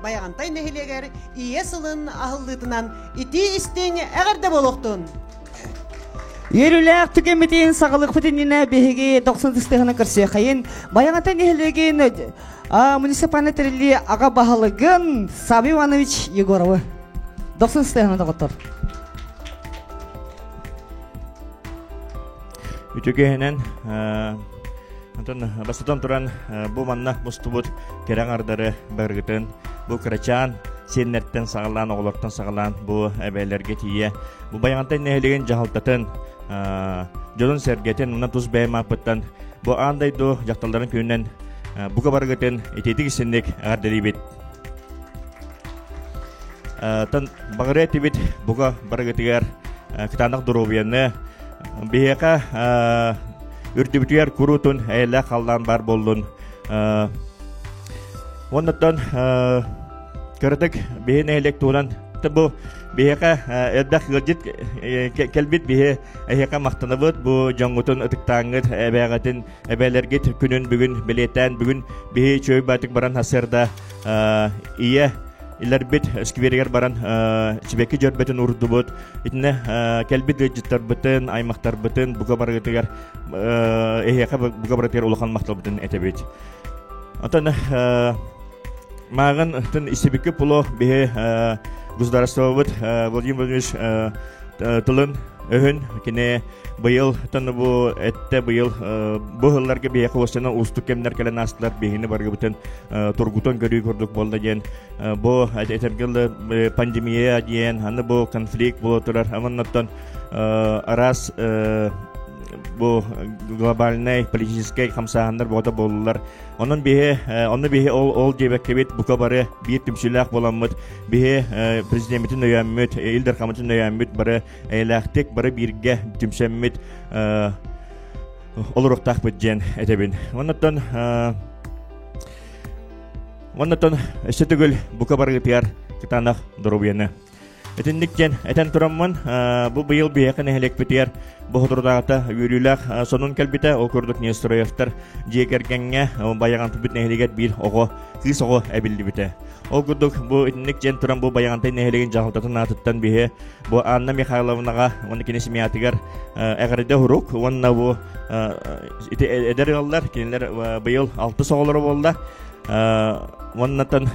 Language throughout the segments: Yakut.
Байаҕантай нэһилиэгэр Ийэ сылын аһыллыытынан итии-истиҥ эҕэрдэ буолуохтун! Үөрүүлээх түгэммитин саҕалыахпыт иннинэ биһиги 90 тыстыһына көрсүөххэйин Байаҕантай нэһилиэгин муниципальнай тэриллии аҕа баһылыгын Савва Иванович Егоровы. 90 тыстыһына доҕоттор. Үтүгүһүнэн Онтон бастатан туран бу манна мустубут кэрэ аҥардары барыгытын бу кырачаан сиэннэртэн саҕалаан оҕолортон саҕалаан бу эбээлэргэ тиийэ бу Байаҕантай нэһилиэгин дьаһалтатын дьонун-сэргэтин уонна тус бэйэм ааппыттан бу аан дойду дьахталларын күнүнэн бука барыгытын итиитик истинник эҕэрдэлиибит. Тан баҕарыа этибит бука барыгытыгар кытаанах доруобуйаны биһиэхэ үрдүбүтүгэр куруутун эйэлээх халлаан баар буоллун. Оннуттан кыратык биһи нэһилиэк туһунан бу биһиэхэ элбэх ыалдьыт кэлбит биһи эһиэхэ махтанабыт бу дьоҥҥутун ытыктааҥҥыт эбээҕитин эбээлэргит күнүн бүгүн бэлиэтээн бүгүн биһи чөй баатык баран сарсыарда ийэ илэрбит скверигэр баран сибэкки дьөрбөтүн урдубут итинэ кэлбит ыалдьыттарбытын аймахтарбытын бука барыгытыгар эһиэхэ бука барытыгар улахан махталбытын этэбит Онтон мааҕын тын истибикки пуло биһи государствобыт Владимир Владимирович тылын өһүн кини быйыл тон бу этте быйыл бу сылларга биһиэхэ уостана уустук кэмнэр кэлэн аастылар биһини баргыбытын тургутан көрүү курдук буолла диэн бу этэргэ пандемия диэн аны бу конфликт буола турар аманнаттан араас бу глобальнай политическай хамсааһыннар боҕото буоллулар. Онон биһи онно биһи ол ол диэбэккэбит бука бары биир түмсүүлээх буоламмыт биһи президеммитин өйөөммүт, Ил Дархаммытын өйөөммүт бары эйэлээхтик бары бииргэ түмсэммит олоруохтаахпыт диэн этэбин. Оннуттан оннуттан өссө төгүл бука барыгытыгар кытаанах доруобуйаны Итинник диэн этэн тураммын, бу быйыл биһиэхэ нэһилиэкпитигэр бу соторутааҕыта үөрүүлээх сонун кэлбитэ. Ол курдук Нестроевтар дьиэ кэргэҥҥэ Байаҕантыйбыт нэһилиэгэр биир оҕо, кыыс оҕо эбиллибитэ. Ол курдук бу итинник диэн туран бу Байаҕантай нэһилиэгин дьаһалтатын аатыттан биһи бу Анна Михайловнаҕа уонна кини семьятыгар эҕэрдэ урук уонна бу ити эдэр ыаллар кинилэр быйыл алтыс оҕолоро буолла. Уоннатан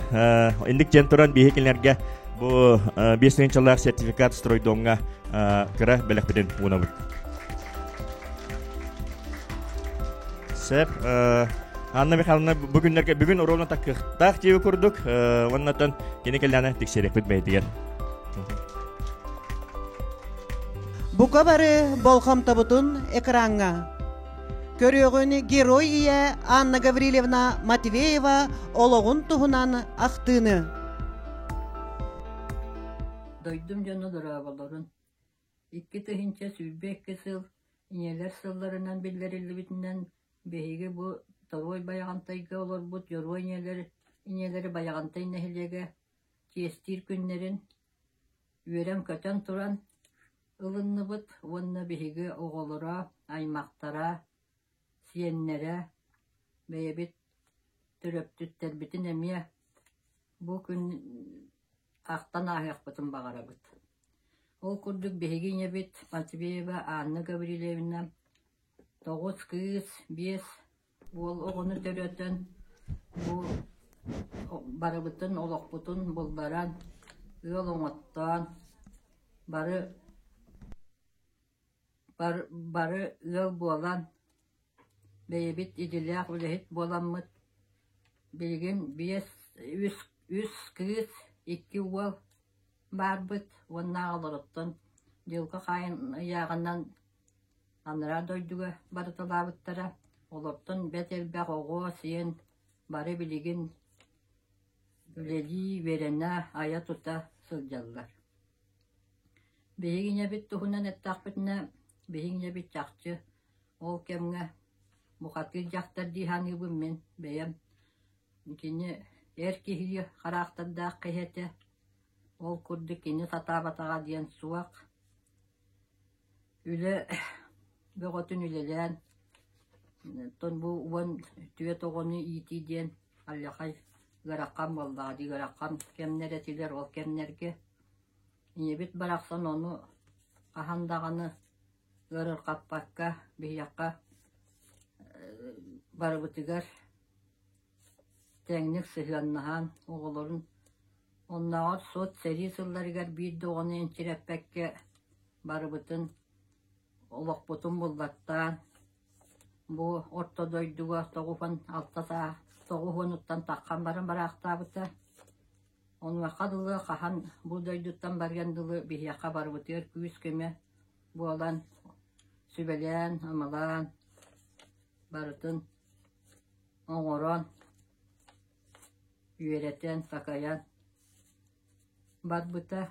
инник диэн туран биһи кинилэргэ Бу 5 тыһыынчалаах сертификат стройдомҥа кыра бэлэхпитин уунабыт. Сеп, Анна Михайловна бу күннэргэ бүгүн ровно такыахтаах диэби курдук, уоннатан кини кэллээнэ тиксиэрэппит бэйэтигэр. Бука бары болҕомтобутун экраҥҥа. Көрүөҕүн герой ийэ Анна Гаврильевна Матвеева олоҕун туһунан ахтыыны. Дойдум дьоно дорооболорун. 2022 сыл Ийэлэр сылларынан биллэриллибитинэн биһиги бу Торуой Байаҕантайга олорбут Дьоруой ийэлэр ийэлэри Байаҕантай нэһилиэгэ чиэстиир күннэрин үөрэн-көтөн туран ылынныбыт уонна биһиги оҕолоро, аймахтара, сиэннэрэ бэйэбит төрөппүттэрбитин эмиэ бу күн ахтан ааһыахпытын баҕарабыт. Ол курдук биһиги ийэбит Матвеева Анна Гаврильевна тоҕус кыыс, биэс уол оҕону төрөтөн бу барыбытын олохпутун булларан, ыал оҥоттоон бары бары ыал буолан бэйэбит идэлээх үлэһит буоламмыт билигин биэс үс үс кыыс икки уол баарбыт уонна олороттон дьылҕа хаайын ыйааҕынан анараа дойдуга барыталаабыттара олортон бэрт элбэх оҕо сиэн бары билигин үлэлии үөрэнэ айа-тута сылдьаллар Биһиги ийэбит туһунан эттэхпитинэ, биһиги ийэбит чахчы ол кэмҥэ бухатыыр дьахтар дии саныыбын мин бэйэм. Кини эр киһи хараахтардаах киһи этэ. Ол курдук кини сатаабатаҕа диэн суох. Үлэ бөҕөтүн үлэлээн, оттон бу 14 оҕону иитии диэн алдьархай. Ыарахан буоллаҕа дии, ыарахан кэмнэр этилэр ол кэмнэргэ. Ийэбит барахсан ону хаһан даҕаны ыарырҕаппакка биһиэхэ барыбытыгар тэҥник сыһыаннаһан оҕолорун оннооҕор сот сэрии сылларыгар биир да оҕону энчирэппэккэ барыбытын олохпутун буллаттаан бу орто дойдуга 96 саа 90-уттан таххан баран бараахтаабыта. Онуоха дылы хаһан бу дойдуттан барыан дылы биһиэхэ барыбытыгар күүс-көмө буолан сүбэлээн-амалаан барытын оҥорон, үөрэтэн, такайан барбыта.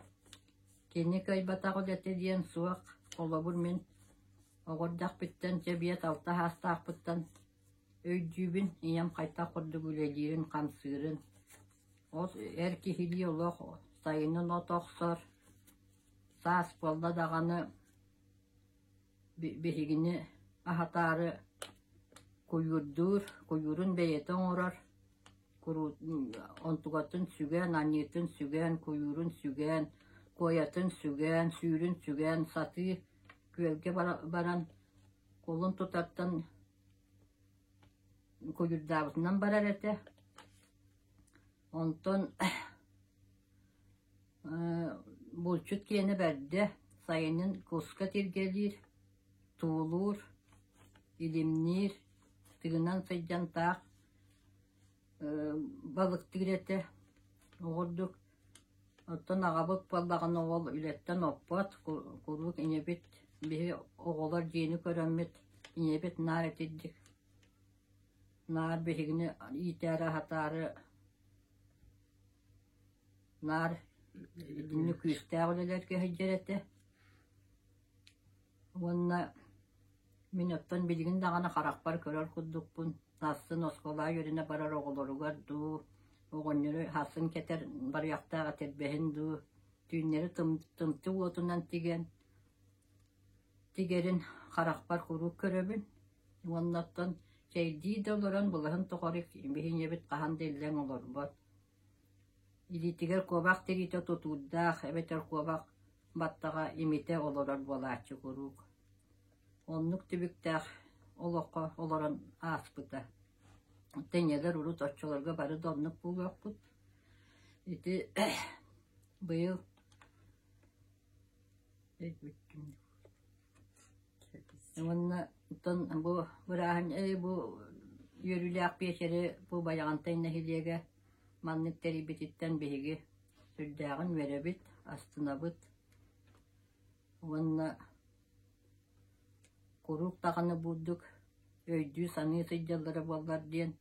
Кини кыайбатах үлэтэ диэн суох. Холобур, мин оҕо эрдэхпиттэн, чэ биэс-алта саастаахпыттан өйдүүбүн, ийэм хайдах курдук үлэлиирин, хамсыырын. Ол эр киһилии олох сайынын от охсор, саас буолла даҕаны биһигини аһатаары куйуурдуур, куйуурун бэйэтэ оҥорор, онтугатын сүгэн, анньыытын сүгэн, куйуурун сүгэн, куойатын сүгэн, сүүрүн сүгэн, сатыы күөлгэ баран кулун тутартан куйуурдаабытынан барар этэ. Онтон Булчут киэнэ бэрдэ, сайынын куска тиргэлиир, туулуур, илимниир, тыынан сылдьан таах балыктыыр этэ. Ол курдук оттон аҕабыт буоллаҕына ол үлэттэн оппот, куруук ийэбит биһи оҕолор дьиэни көрөммүт ийэбит наар итирдик наар биһигини иитээри-аһатаары Наар итинник күүстээх үлэлэргэ сылдьар этэ уонна мин оттон билигин даҕаны харахпар көрөр курдукпун сарсын оскуолаҕа үөрэнэ барар оҕолоругар дуу, оҕонньору сарсын кэтэр барыахтаах этэрбэһин дуу, түүннэри тымтыы уотунан тигэн тигэрин харахпар куруук көрөбүн уонна оттон чэйдии да олорон былаһын тухары биһи ийэбит хаһан да иллэҥ олорбот. Илиитигэр куобах тириитэ тутуурдаах эбэтэр куобах баттаҕа имитэ олорор буолааччы куруук. Оннук түбүктээх олоххо олорон ааспыта. Тэҥэлэр урут оччолорго бары да оннук буолуохпут. Ити быйыл Уонна оттон бу бырааһын бу үөрүүлээх биэчэри бу Байаҕантай нэһилиэгэ маннык тэрийбититтэн биһиги сүрдээҕин үөрэбит, астынабыт уонна куруук даҕаны бурдук өйдүү-саныы сылдьаллара буоллар диэн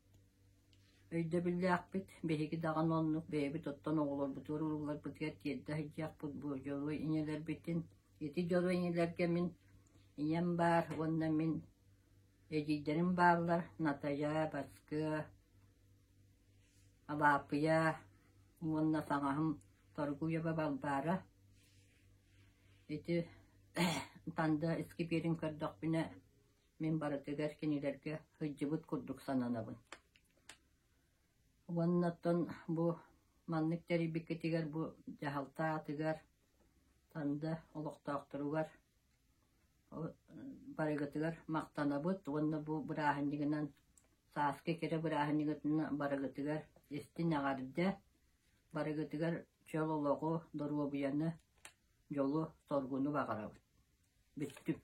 Өйдөбүллээхпит, биһиги даҕаны оннук бэйэбит оттон оҕолорбутугар, урууларбытыгар тиэрдэ сылдьыахпыт бу дьоруой ийэлэрбитин. Ити дьоруой ийэлэргэ мин ийэм баар уонна мин эдьиийдэрим бааллар Натайа, Баскыа, Алааппыйа уонна саҥаһым Торгуева Балбаара. Ити Танда искибиэрин көрдөхпүнэ Мин барытыгар кинилэргэ сылдьыбыт курдук сананабын. Уонна оттон бу маннык тэрийбиккитигэр бу дьаһалта аатыгар Танда олохтоохторугар барыгытыгар махтанабыт уонна бу бырааһынньыгынан сааскы кэрэ бырааһынньыгытынан барыгытыгар истиҥ эҕэрдэ, барыгытыгар чөл олоҕу, доруобуйаны, дьолу, соргуну баҕарабыт. Бүттүм.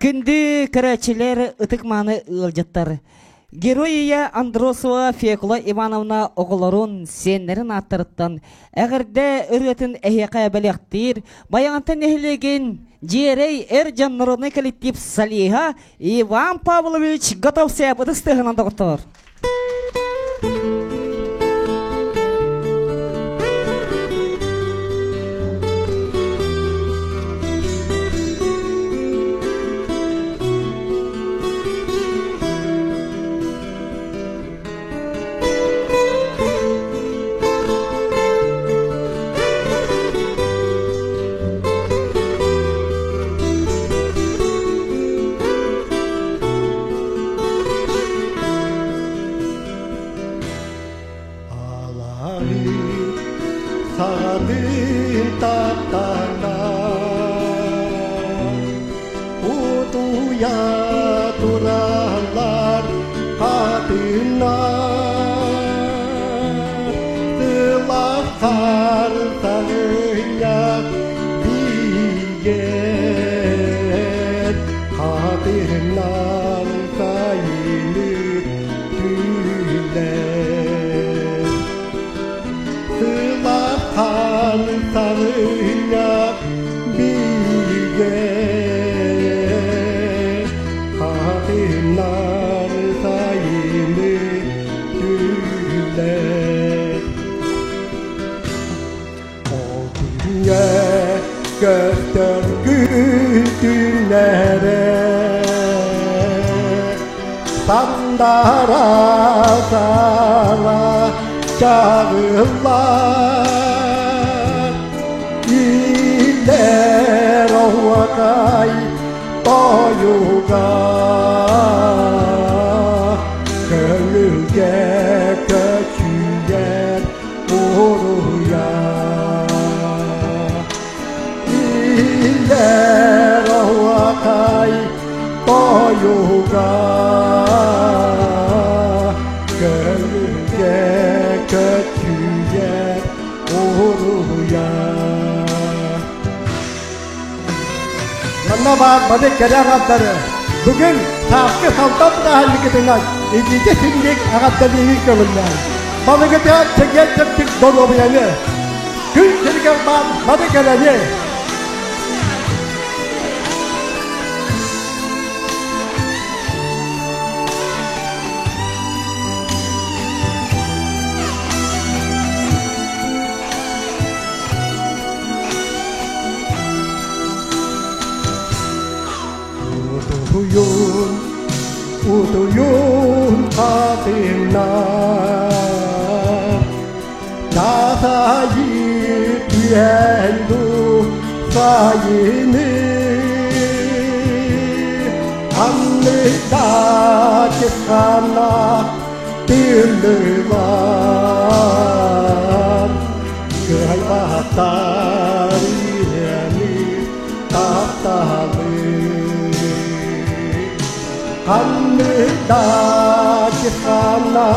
Күндү көрөөччүлэр, ытык-мааны ыалдьыттар! Герой ийэ Андросова Фекла Ивановна оҕолорун, сиэннэрин ааттарыттан эҕэрдэ ырыатын эһиэхэ бэлэхтиир Байаҕантай нэһилиэгин Дьиэрэй эр дьон народнай коллектив солиһа Иван Павлович Готовцев ытыс тыаһынан доҕоттоор! Чаҕылыйа тураллар хатыҥнар, Сылаххар саҕынньах бигэ, Хатыҥнар сайыны түлэр. Сылаххан саҕынньах бигэ, Хатыҥнар сайыны түлэр. Ол күҥҥэ көстөр күтүнэрэ Сандара сара чағылар Илер оһуокай тойуга Көҥүлгэ көчүйэр уруйа Илер оһуокай тойуга Көҥүлгэ көчүйэр уруйа Манна баар бары кэрэ аҕардары бүгүн сааскы салтан бырааһынньыкытынан итиитэ синник аҕардалыыһы көҥүллээн балыгытыгар чэгиэн чэбдик доруобуйаны күн сиригэр баар бары кэлэни Утуйун, утуйун хатыҥнар, Татайы түһэн дуу сайыны Анныда чысхана тыыллылар Кыайбаттар иһэни тапталы Ханныда чысхана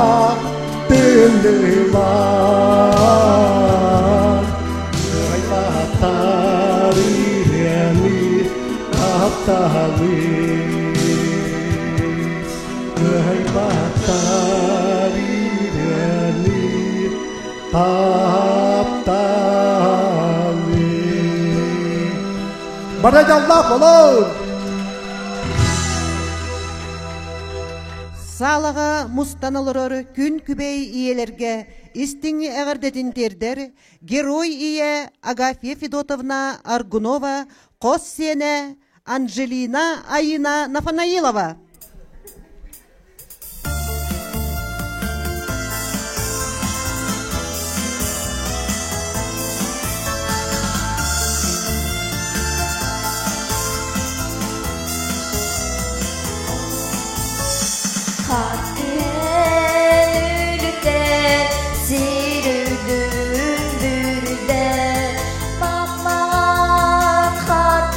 тыыллылар Кыайбаттар иһэни тапталы Кыайбаттар иһэни тапталы Бара дьоллоох болун! Саалаҕа мустан олорор күн күбэй ийэлэргэ истиҥ эҕэрдэтин тиэрдэр Герой ийэ Агафья Федотовна Аргунова хос сиэнэ Анжелина Айына Нафанаилова. Хат үлүтэр сир үрдүн бүрдэ Маммаҕан хат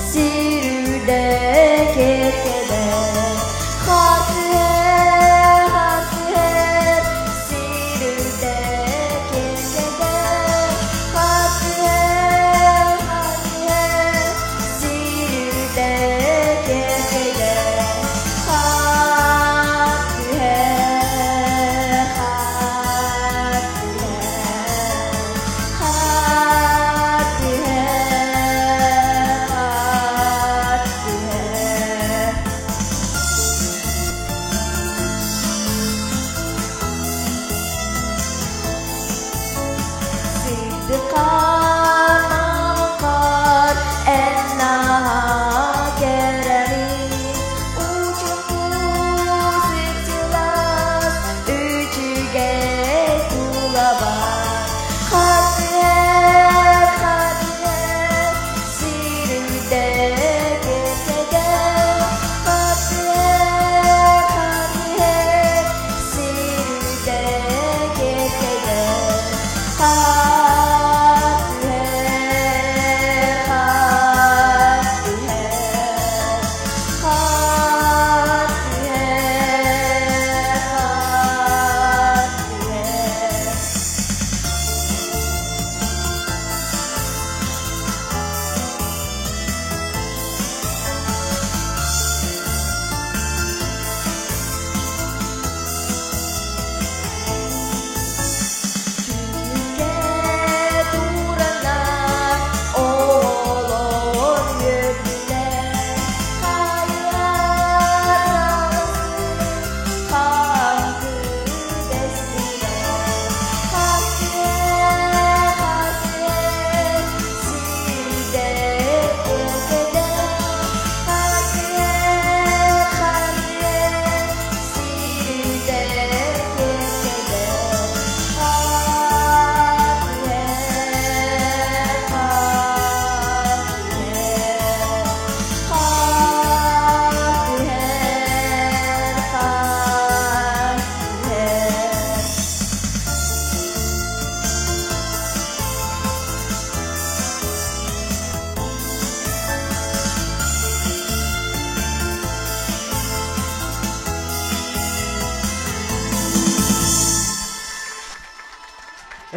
сир үрдэ кэркэлэ Хат хат сир үрдэ кэркэлэ Хат хат сир үрдэ кэркэлэ Хат түһэр, хат түһэр, хат түһэр, хат түһэр.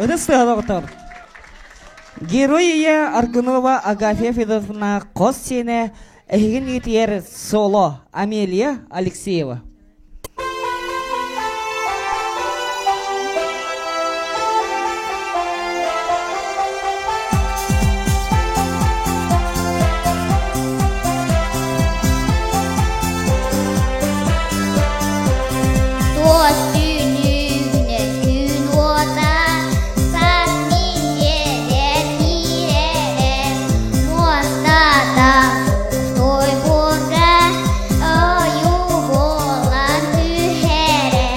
Ытыс тыаһа Герой ийэ Аргунова Агафья Федоровна хос сиэнэ эһигин иитийэр соло Амелия Алексеева. Туос түүнүгүнэ күн уота, саас миириэрэ миирэрэ, муостата той буорга ойуу буолан түһэрэ.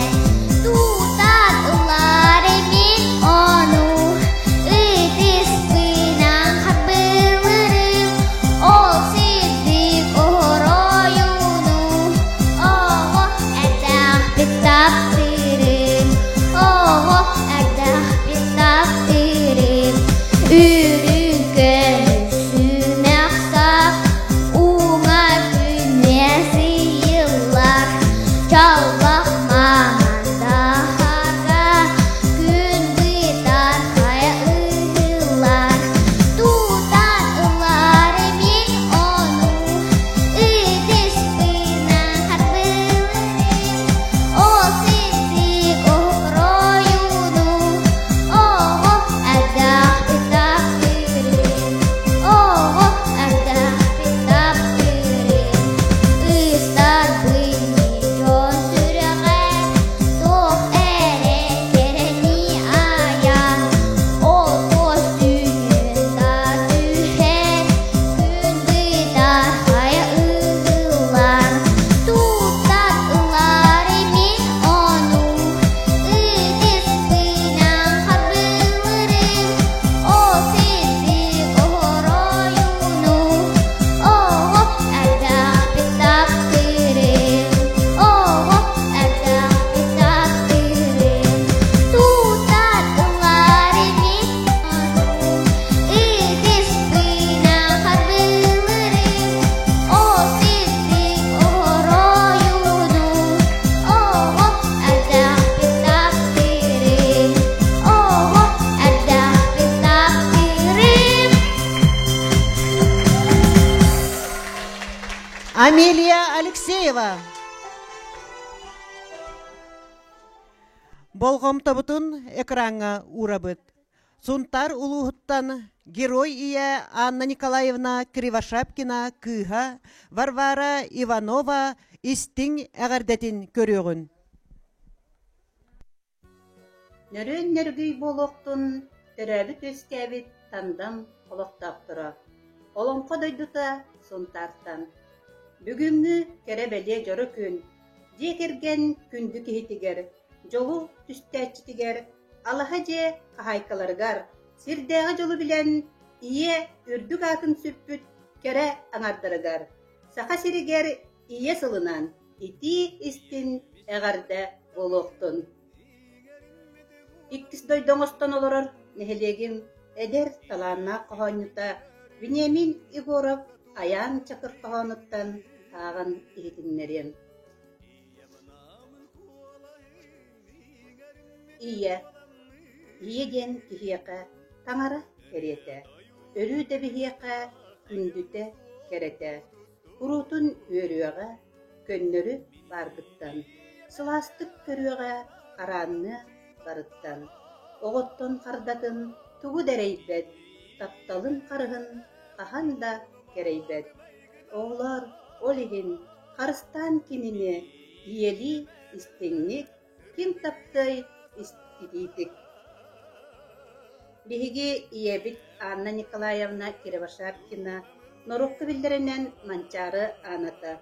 Тутан ылар мин ону, ытыспынан харбылырым, ол сирдик оһоройуну Оҕо эрдэхпит таптыырым, оҕо эрдэхпит таптыырым. Үрүҥ көмүс сүүмэх сап, уҥар күнүө сыйыллар. Чалбах маҥан таһарга күн бытар хайа ыһыллар. Тутан ылар мин ону Ытыспынан харбыылырым, ол сирдик оһоройуну, оҕо эрдэхпит таптыырым, оҕо эрдэхпит таптыырым. Ыстарбын дьон сүрэҕэр туох эрэ кэрэни айан, ол көстүүнүн да түһэр Күн бытархай ыһыллар, туттан ылар мин ону, ытыспынан харбыылырым, ол сирдик оһоройуну, оҕо эрдэхпит таптыырым, оҕо эрдэхпит таптыырым, туттан ылар мин ону, Ытыспынан харбыылырым, ол сирдик оһоройуну, оҕо эрдэхпит таптыырым, оҕо эрдэхпит таптыырым. Амелия Алексеева. Болҕомтобутун экраҥҥа уурабыт. Сунтаар улууһуттан Герой ийэ Анна Николаевна Кривошапкина кыыһа Варвара Иванова истиҥ эҕэрдэтин көрүөҕүн. Нөрүөн нөргүй буолуохтун төрөөбүт-үөскээбит Тандам олохтоохторо. Олоҥхо дойдута Сунтаартан. Бүгүҥҥү кэрэ-бэлиэ дьоро күн дьиэ кэргэн күндү киһитигэр, дьолу түстээччитигэр Алаһа дьиэ хаһаайкаларыгар сирдээҕи дьолу билэн, ийэ үрдүк аатын сүппүт кэрэ аҥардарыгар Саха сиригэр Ийэ сылынан итии-истиҥ эҕэрдэ буолуохтун! Иккис дойду оҥостон олорор нэһилиэгим эдэр талааннаах хоһоонньута Вениамин Егоров Айаан Чакыр хоһоонуттан ааҕан иһитиннэриэм. Ийэ. Ийэ диэн киһиэхэ таҥара кэриэтэ, өрүү да биһиэхэ күндүтэ, кэрэтэ, куруутун үөрүөҕэ, көннөрү бааргыттан, сылаастык көрүөҕэ, хараанныа барыттан, оҕоттон хардатын тугу да эрэйбэт, тапталын харыһын хаһан да кэрэйбэт. Оҕолоор, ол иһин харыстаан кинини ийэлии истиҥник, ким таптыай итиитик. Биһиги ийэбит Анна Николаевна Кривошапкина норуокка биллэринэн Манчаары Ааната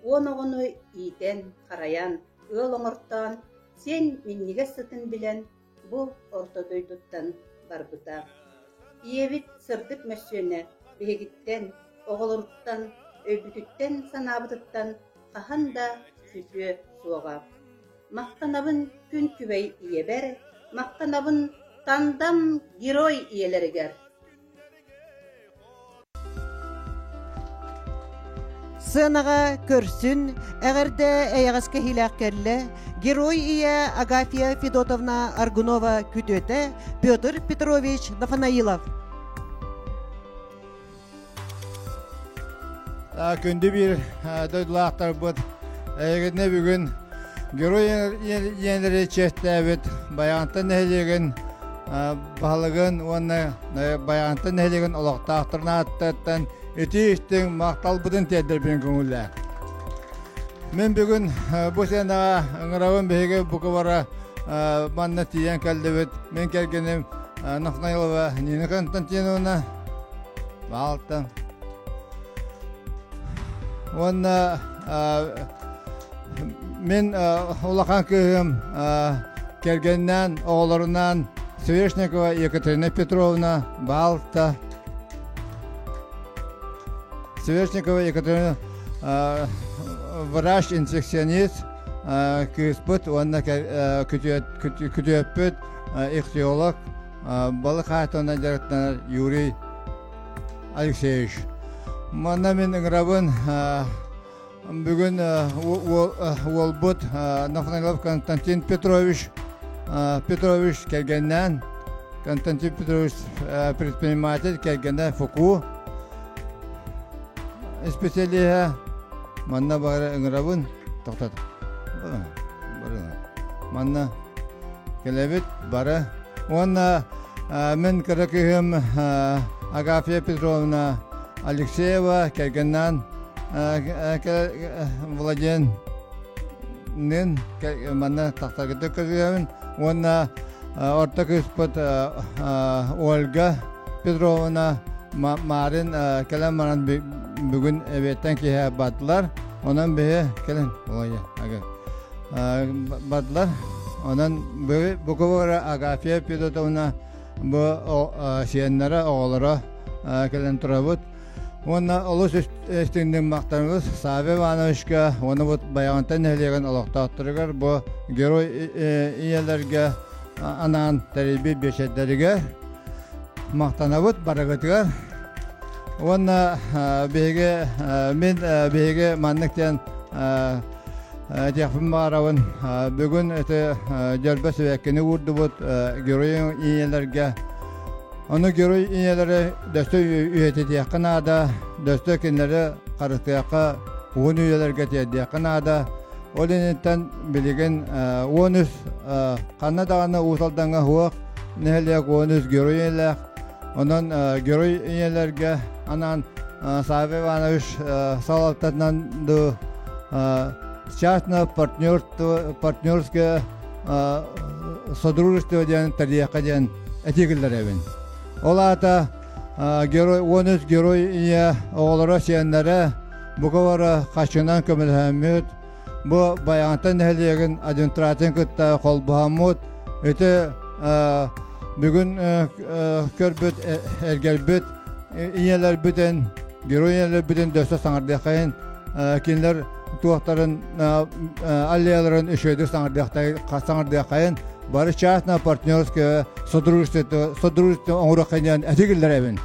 10 оҕону иитэн, харайан, ыал оҥортоон, сиэн минньигэс сытын билэн бу орто дойдуттан барбыта. Ийэбит сырдык мөссүөнэ биһигиттэн, оҕолоруттан, өйбүтүттэн-санаабытыттан хаһан да сүтүө суоҕа. Махтанабын күн күбэй ийэбэр, махтанабын Тандам герой ийэлэригэр. Сыанаҕа көрсүн, эҕэрдэ эйэҕэс кэһиилээх кэллэ Герой ийэ Агафья Федотовна Аргунова күтүөтэ Петр Петрович Нафанаилов. Күндү биир дойдулаахтарбыт эйигинэ бүгүн Герой ийэлэри чиэстээбит Байаҕантай нэһилиэгин баһылыгын уонна Байаҕантай нэһилиэгин олохтоохторун ааттарыттан итии истиҥ махталбытын тиэрдэрбин көҥүллээх. Мин бүгүн бу сценаҕа ыҥырабын биһиги бука бара манна тиийэн кэллибит. Мин кэргэним Нафнаилова Нина Константиновна Баалтан. Уонна мин улахан кыыһым кэргэнинээн, оҕолорунаан Свешникова Екатерина Петровна Баалта Свешникова Екатерина врач-инфекционист кыыспыт уонна күтүөппүт ихтиолог балык хаһаайыстыбанан дьарыктанар Юрий Алексеевич. Манна мин ыҥырабын бүгүн уолбут Нафанаилов Константин Петрович Петрович кэргэннээн Константин Петрович предприниматель кэргэнэ ФКУ специалиһа манна бары ыҥырабын тоқтат манна кэлэбит бары уонна мин кыра кыыһым Агафья Петровна Алексеева кэргэннээн Владимир манна тахсаргыта көрүөмүн уонна орто кыыспыт Ольга Петровна Марин кэлэн баран бүгүн эбиэттэн киэһэ бардылар. Онон биһи кэлэн бардылар. Онон бу Агафья Федотовна бу сиэннэрэ, оҕолоро кэлэн турабыт. Уонна олус истиҥник махтанабыт Савва Ивановичка уонна бу Байаҕантай нэһилиэгин олохтоохторугар бу герой ийэлэргэ анаан тэрийбит биэчэрдэригэр махтанабыт барыгытыгар. Уонна биһиги мин биһиги маннык диэн этиэхпин баҕарабын. Бүгүн ити дьөрбө сибэккини уурдубут герой ийэлэргэ. Ону герой ийэлэри дөссө үйэтитиэххэ наада, дөссө кинилэри харыстыахха, уһун үйэлэргэ тиэрдиэххэ наада. Ол инниттэн билигин 13 ханна даҕаны Уус Алдаҥҥа суох нэһилиэк 13 герой ийэлээх. Онон герой ийэлэргэ анаан Савва Иванович салалтатынан ду частное партнерство, партнерское содружество диэн тэрийиэххэ диэн этии киллэрэбин. Ол аата герой 13 герой ийэ оҕолоро сиэннэрэ бука бары хаччынан көмөлөһөммүт бу Байаҕантай нэһилиэгин администрациятын кытта холбоһоммут ити бүгүн көрбүт эргэрбит ийэлэрбитин герой ийэлэрбитин дөссө саҥардыаххайын кинилэр туохтарын аллеяларын үчүгэйдик саҥардыаххайын бары частно партнерское сотрудничество сотрудничество оҥоруоххайын этигиллэрэбин.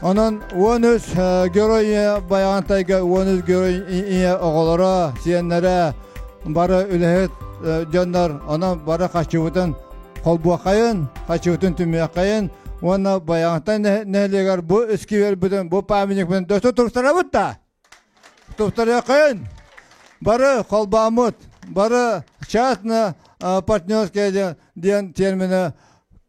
Онон 13 герой Байаҕантайга 13 герой ийэ оҕолоро, сиэннэрэ бары үлэһит дьоннор, онон бары хаччыбытын холбуоххайын, хаччыбытын түмүөххэйин уонна Байаҕантай нэһилиэгэр бу искибиэрбитин, бу памятникпытын дөссө тупсарабыт да тупсарыаххайын. Бары холбооммут, бары частно партнерское диэн термини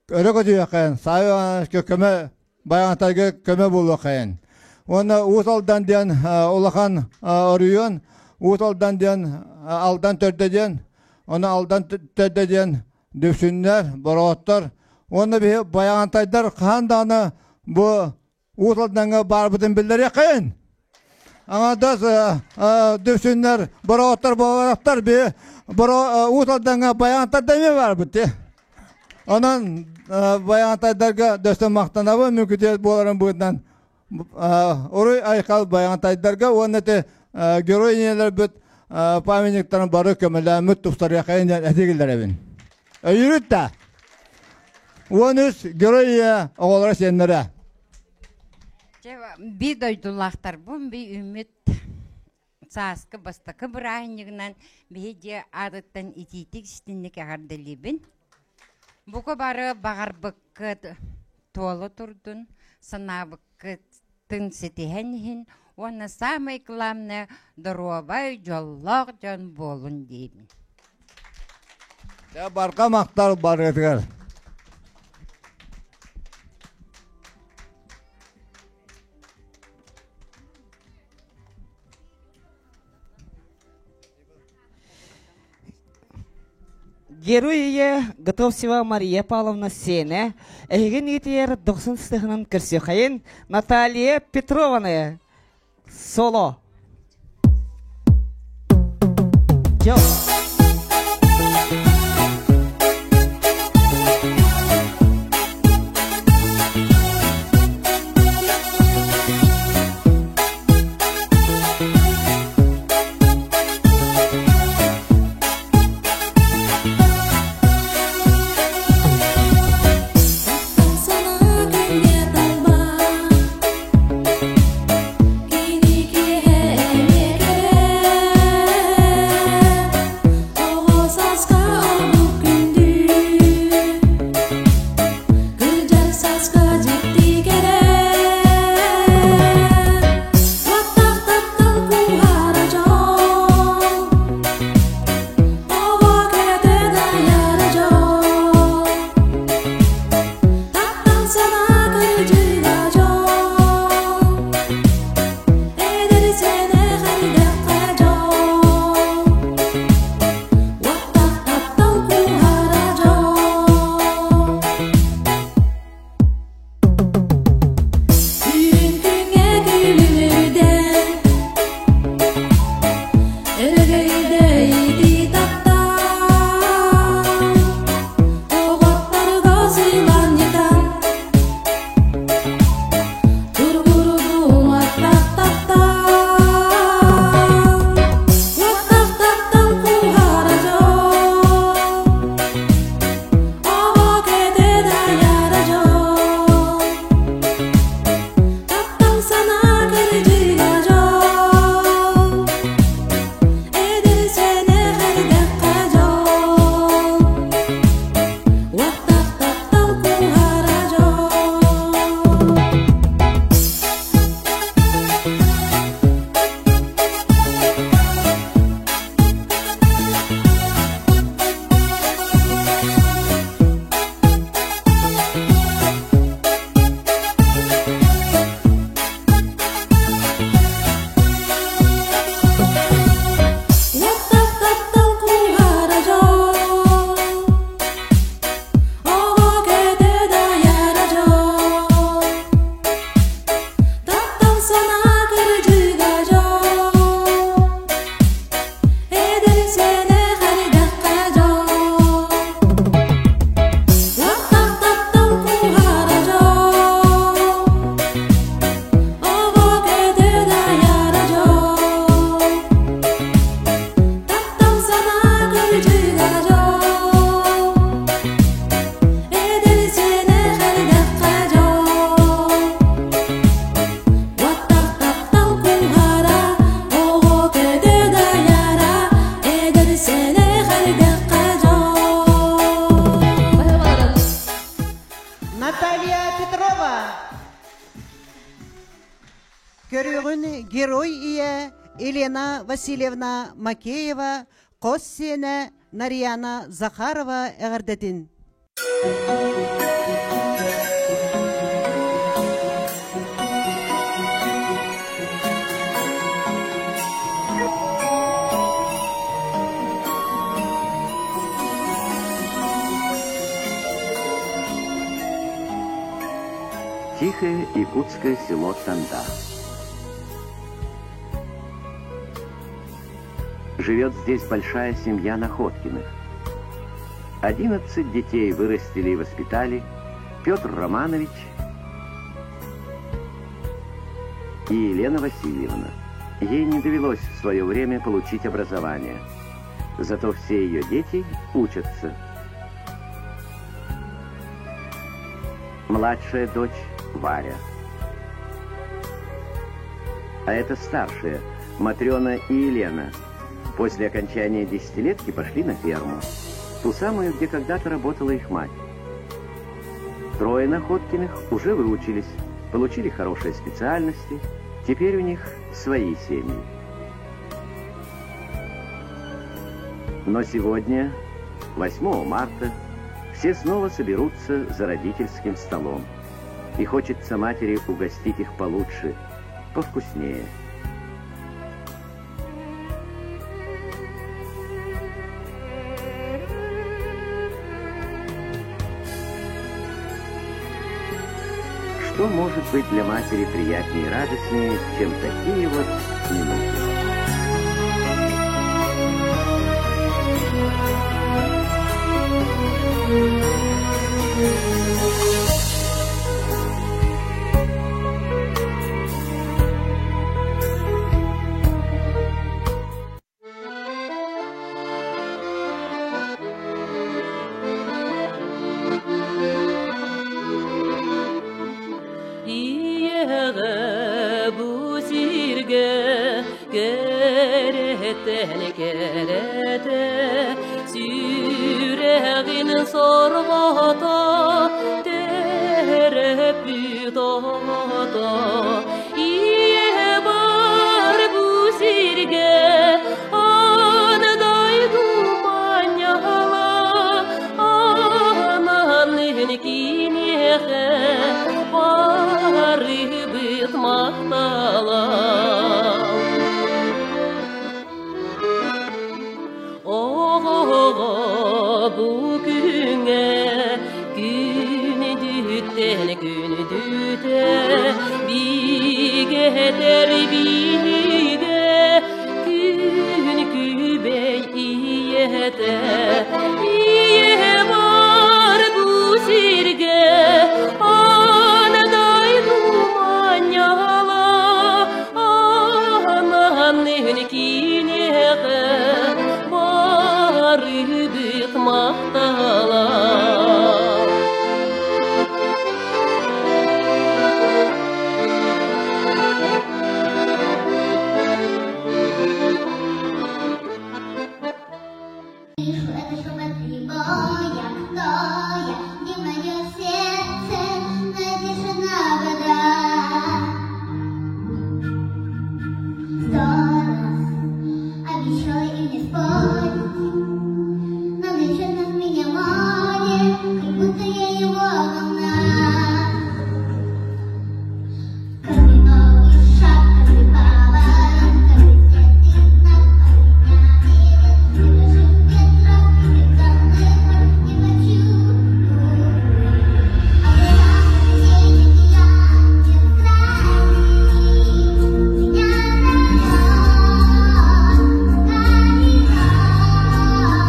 өрө көтүөххэйин, Савва Ивановичка көмө Байаҕантайга көмө буолуоххайын. Уонна Уус Алдан диэн улахан оройуон, Уус Алдан диэн Алдан төрдө диэн, ону Алдан төрдө диэн Дүпсүннэр, Бороҕоттор уонна биһи Байаҕантайдар хаһан даҕаны бу Уус Алдаҥҥа баарбытын биллэриэххэйин. Аҥардас Дүпсүннэр, Бороҕоттор буолбатахтар, биһи Уус Алдаҥҥа Байаҕантайдар эмиэ баарбыт дии. Онон байаҕантайдарга дөссө махтанабын, мүкүтүөт буоларын быһыытынан уруй айхал байаҕантайдарга уонна ити герой ийэлэрбит памятниктарын бары көмөлөөммүт тупсарыахайын диэн этигиллэрэбин. Өйүүрүт да. 13 герой ийэ оҕолоро сиэннэрэ. Дьэ, би дойдулаахтарбын, би үмүт. Сааскы бастакы бырааһынньыгынан биһи дьиэ аатыттан итиитик истинник эҕэрдэлиибин. Бука бары баҕарбыккыт туола турдун, санаабыккытын ситиһэн иһин уонна саамай главное доруобай, дьоллоох дьон буолун диибин. Дьэ, барҕа махтал барыгытыгар. Герой ийэ Готовцева Мария Павловна сиэнэ, эһигин иитийэр дохсун сыһынан көрсүөххэйин Наталья Петровна соло. Жо. Наталья Петрова. Көрүөҕүн Герой ийэ Елена Васильевна Макеева, хос сиэнэ Нарияна Захарова эҕэрдэтин. Тихое якутское село Танда. Живет здесь большая семья Находкиных. 11 детей вырастили и воспитали Петр Романович и Елена Васильевна. Ей не довелось в свое время получить образование. Зато все ее дети учатся. Младшая дочь Варя. А это старшая, Матрена и Елена, после окончания десятилетки пошли на ферму, ту самую, где когда-то работала их мать. Трое Находкиных уже выучились, получили хорошие специальности, теперь у них свои семьи. Но сегодня, 8 марта, все снова соберутся за родительским столом. И хочется матери угостить их получше, повкуснее. Что может быть для матери приятнее и радостнее, чем такие вот минуты? Ийэҕэ бу сиргэ кэрэттэн кэрэтэ сүрэҕин сорҕото төрөппүт оҕото Ийэ бар бу сиргэ аан дойду манньала ананын киниэхэ барыбыт махтала. Оҕоҕо бу күҥҥэ күндүттэн күндүтэ бигэтэр биһигэ күн күбэй ийэтэ ийэ бар бу сиргэ аан дойду манньала ананын киниэхэ барыбыт махтала. Слышу это шепот прибоя, кто я, где мое сердце, натишена вода. Сто раз обещала им не спорить, но влечет нас меня море, как будто я его волна. Каждый новый шаг, каждый поворот, каждый светлый знак меня ведет. Я дрожу в ветрах, и как не хочу. А я, меня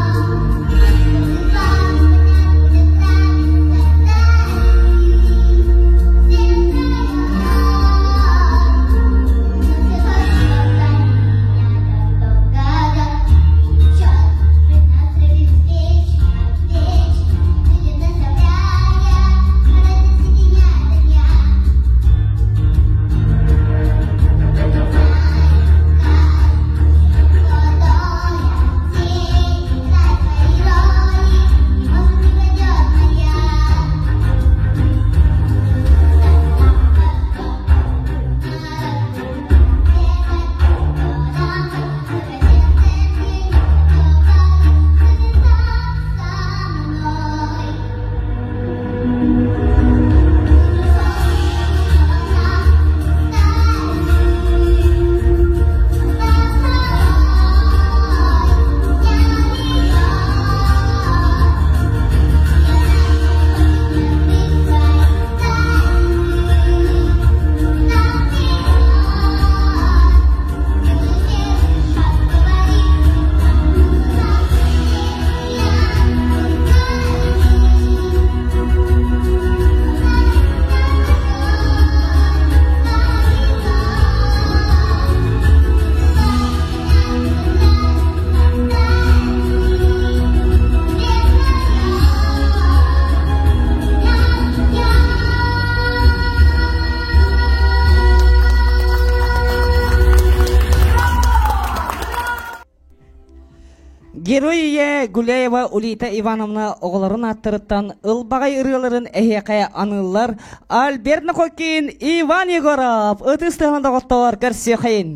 Герой ийэ Гуляева Улита Ивановна оҕолорун ааттарыттан ылбаҕай ырыаларын эһиэхэ аныыллар Альберт Находкин, Иван Егоров ытыс тыаһынан доҕоттоор көрсүөххэйин.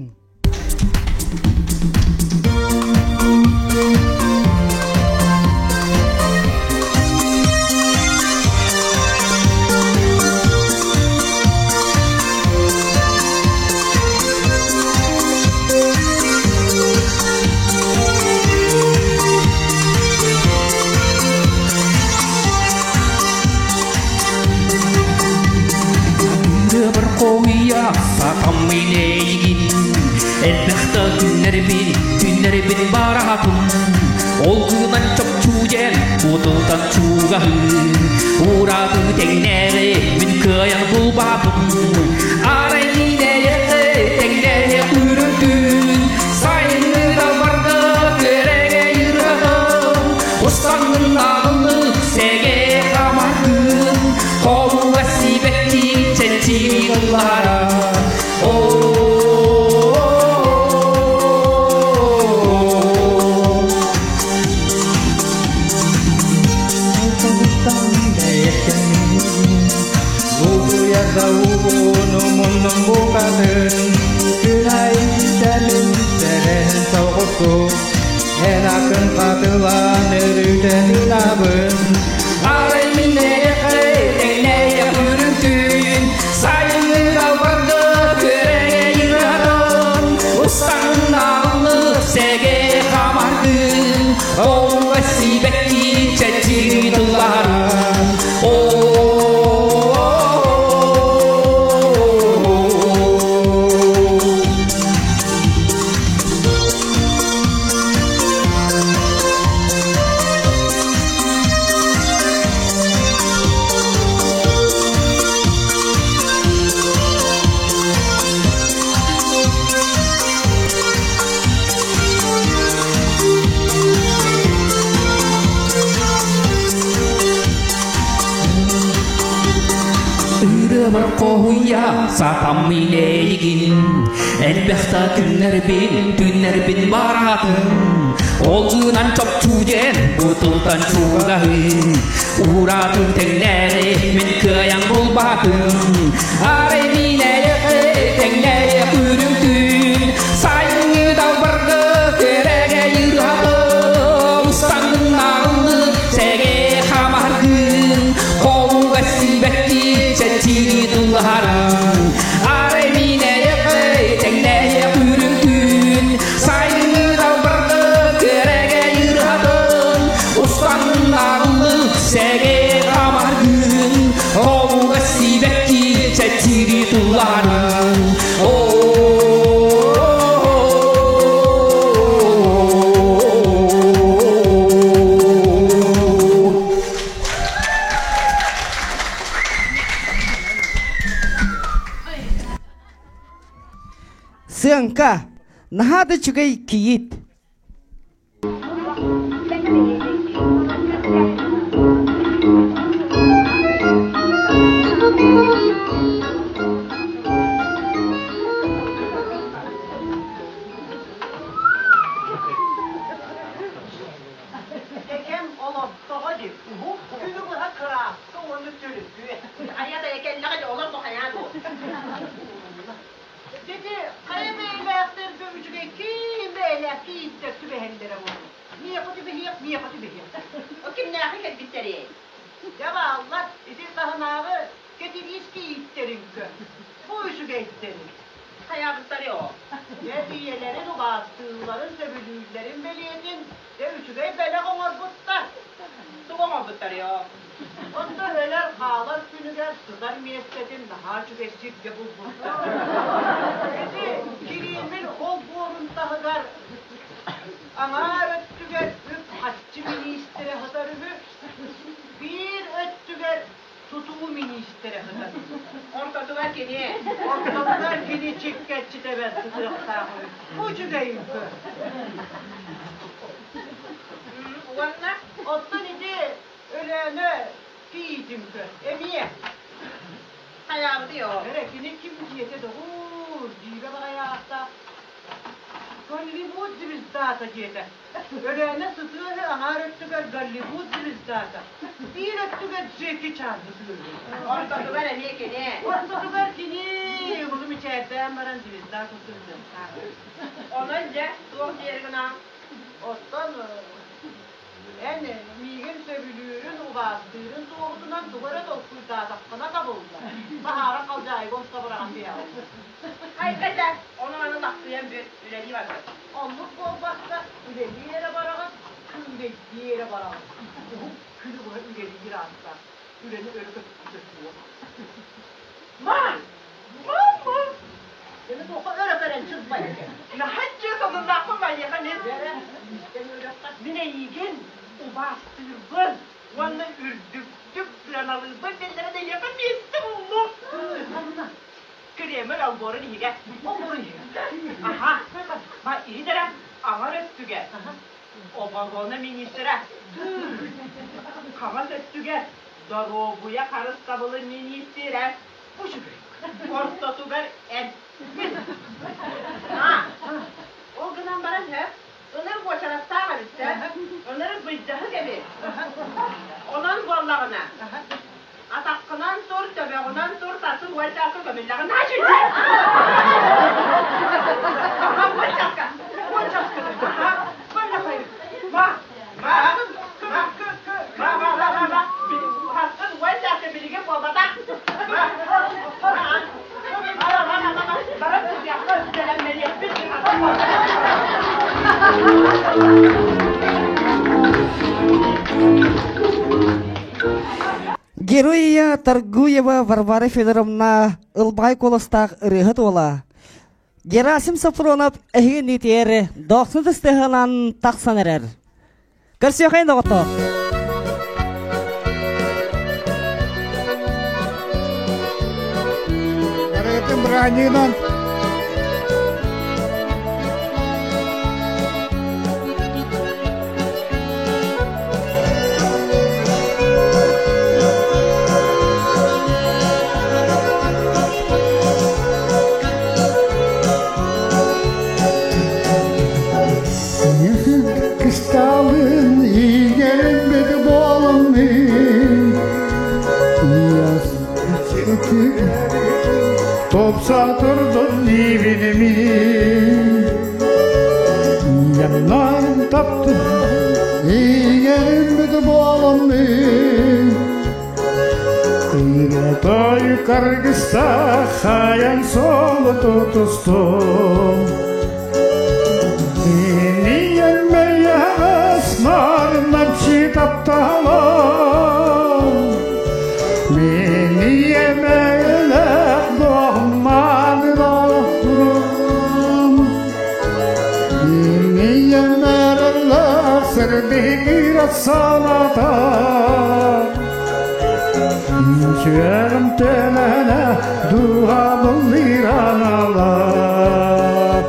Бір қоя сатам илейгин Элбэхтэ күннэрбин, күннэрбин бараһапын Ол гынан чопчу диэн бутултан чугаһын Уураты тэҥнээри мин кыайан булбаппын Арай минэйэхэ тэҥнээһэ үрүтүн Сайыҥҥы далбарга күөрэгэ ырыатын Устаҥҥын ааҕыллык сэгэ хамаргын Холуга сибэкки чэнчири ыллара Арай миннэйэхэ сайыҥҥы далбарга күөрэгэ ырыатын устаҥнааллы сэгэ хамардын Оҕуга сибэкки чэчири тылларын Ырыбар хоһуйа сатам илэйигин Элбэхтэ күннэрбин, түннэрбин баратын Ол гынан чопчу диэн бутултан чугаһын Ууратын тэҥнээри мин кыайан булбатым Арай миинэйэхэ тэҥнээйэ күнүм түүн Сайыҥҥы далбарга күөрэгэ ырыһабын Устаҥҥынааҕыллык сэгэ хамаргын Холуга сибэкки чэчири тыллаһарын Арай миинэйэхэ тэҥнээйэ күнүм түүн Сайыҥҥы далбарга күөрэгэ ырыһабын Устаҥҥынааҕыллык сэгэ хамаргын Холуга сибэкки чэчири тыллаһарын Сыаҥка, наһаа да үчүгэй кийиит. Кэкэм олохтоҕо дии, уһук күнү быһа кырааска уонна төлөпүөн. Хайа да кэллэҕэ дьэ олор бухайаан дуо? Дети хайа бэйэлээхтэргэ үчүгэй киин бэйэлээх кийииттэр түбэһэллэрэ буолуо. Миэхэ түбэһиэх, миэхэ түбэһиэх. О кимнээхи кэлбиттэрий? Дьэ бааллар, ити таһынааҕы кэтириис кийииттэрин көр. Бу үчүгэйдэрин. Хайаабыттарый оо? Дьэ ийэлэрин убаастыылларын, сөбүлүүллэрин бэлиэтин дьэ үчүгэй бэлэх оҥорбуттар. Тугу оҥорбуттарый оо? Онто өлөр хаалар күнүгэр сытар миэстэтин наһаа үчүгэй сиргэ булбуттар. Ити Кириэмил ол буорун таһыгар аҥаар өттүгэр үп-харчы миниистирэ сытар үһү, биир өттүгэр тутуу миниистирэ сытар үһү. Ортотугар кини. Ортотугар кини чиккэччи тэбэр сытыахтаах үһү. Бу үчүгэйин көр. Уонна Оттон ити Өлөөнө кийиитин көр, эмиэ. Хайаабытый оо? Эрэ кини ким дьиэтэ доҕуур, дьиибэ баҕайы ааттаах. Голливуд. Голливуд звездата диэтэ. Өлөөнө сытыы үһү, аҥаар өттүгэр Голливуд звездата, биир өттүгэр Джеки Чан сытыы үһү. Ортотугар эмиэ кини. Ортотугар кини улуу мичээрдээн баран звезда курдук ыһыахтаах. Онон дьэ, туох диэри гынаҕын? Оттон эн миигин сөбүлүүрүн, убаастыырын туоһутунан тугу эрэ толкуйдаатаххына табыллар. Баһаара халдьаайыга умса быраҕан биэҕин. Хайда, ону маны лахсыйан бүт, үлэлии барбыт. Оннук буолбакка, үлэлии эрэ бараҕын, күүлэйдии эрэ бараҕын. Уһук күнү быһа үлэлиир ааттаах, үлэни өрө көтүппүтэ суох. Ма! Мама! Эми туохха өрө көрөн чырбайдын? Наһаччы сонуннаахпын байыаха мин. Эрэ, истэн үөрэххэ. Мин эйиигин убаастыырбын уонна үрдүктүк сыаналыырбын биллэрэн эйиэхэ миэстэ буллум. Ханна? Кремль олбуорун иһигэр. Олбуорун иһигэр. Аха. Ма иһит эрэ, аҥар өттүгэр. Оборона министрэ. Хаҥас өттүгэр доруобуйа харыстабылын миниистирэ. Үчүгэй. Ортотугар эн. А, ол гынан баран һэ, ыныр уочараттаах эбит да, ынырык былдьаһык эбит. Онон буоллаҕына, Атаххынан тур, төбөҕүнэн тур, тасы уон чааска көмүллэҕин наачыйда. Аха, уон чааска, уон чааска. Аха, көмүллэххин. Ма, ма, ма, ма, ма, ма, ма, ма. Хаскын уон чааска билигин буолбатах. Ма, ма, ма, ма, ма, ма, баран сытыахха бэлэмнэниэхпит. Героя Торгуева Варвара Федоровна ылбаҕай куоластаах ырыаһыт уола Герасим Софронов эһигин итиэр дохсун тыстыһынан тахсан эрэр. Көрсүөхэй доҕоттоор! Барытын быраанньыгынан Кысталын игерин буолуммун Топса турдун ибиними Yandan taptım Иҥэриммит буоламмын Той каргыста хайан солу тутустум Иниеммейяс нарнамчы тапталам Миниемелек дохманыларым Саната Сүрім төнөнө дууһабыллыраналар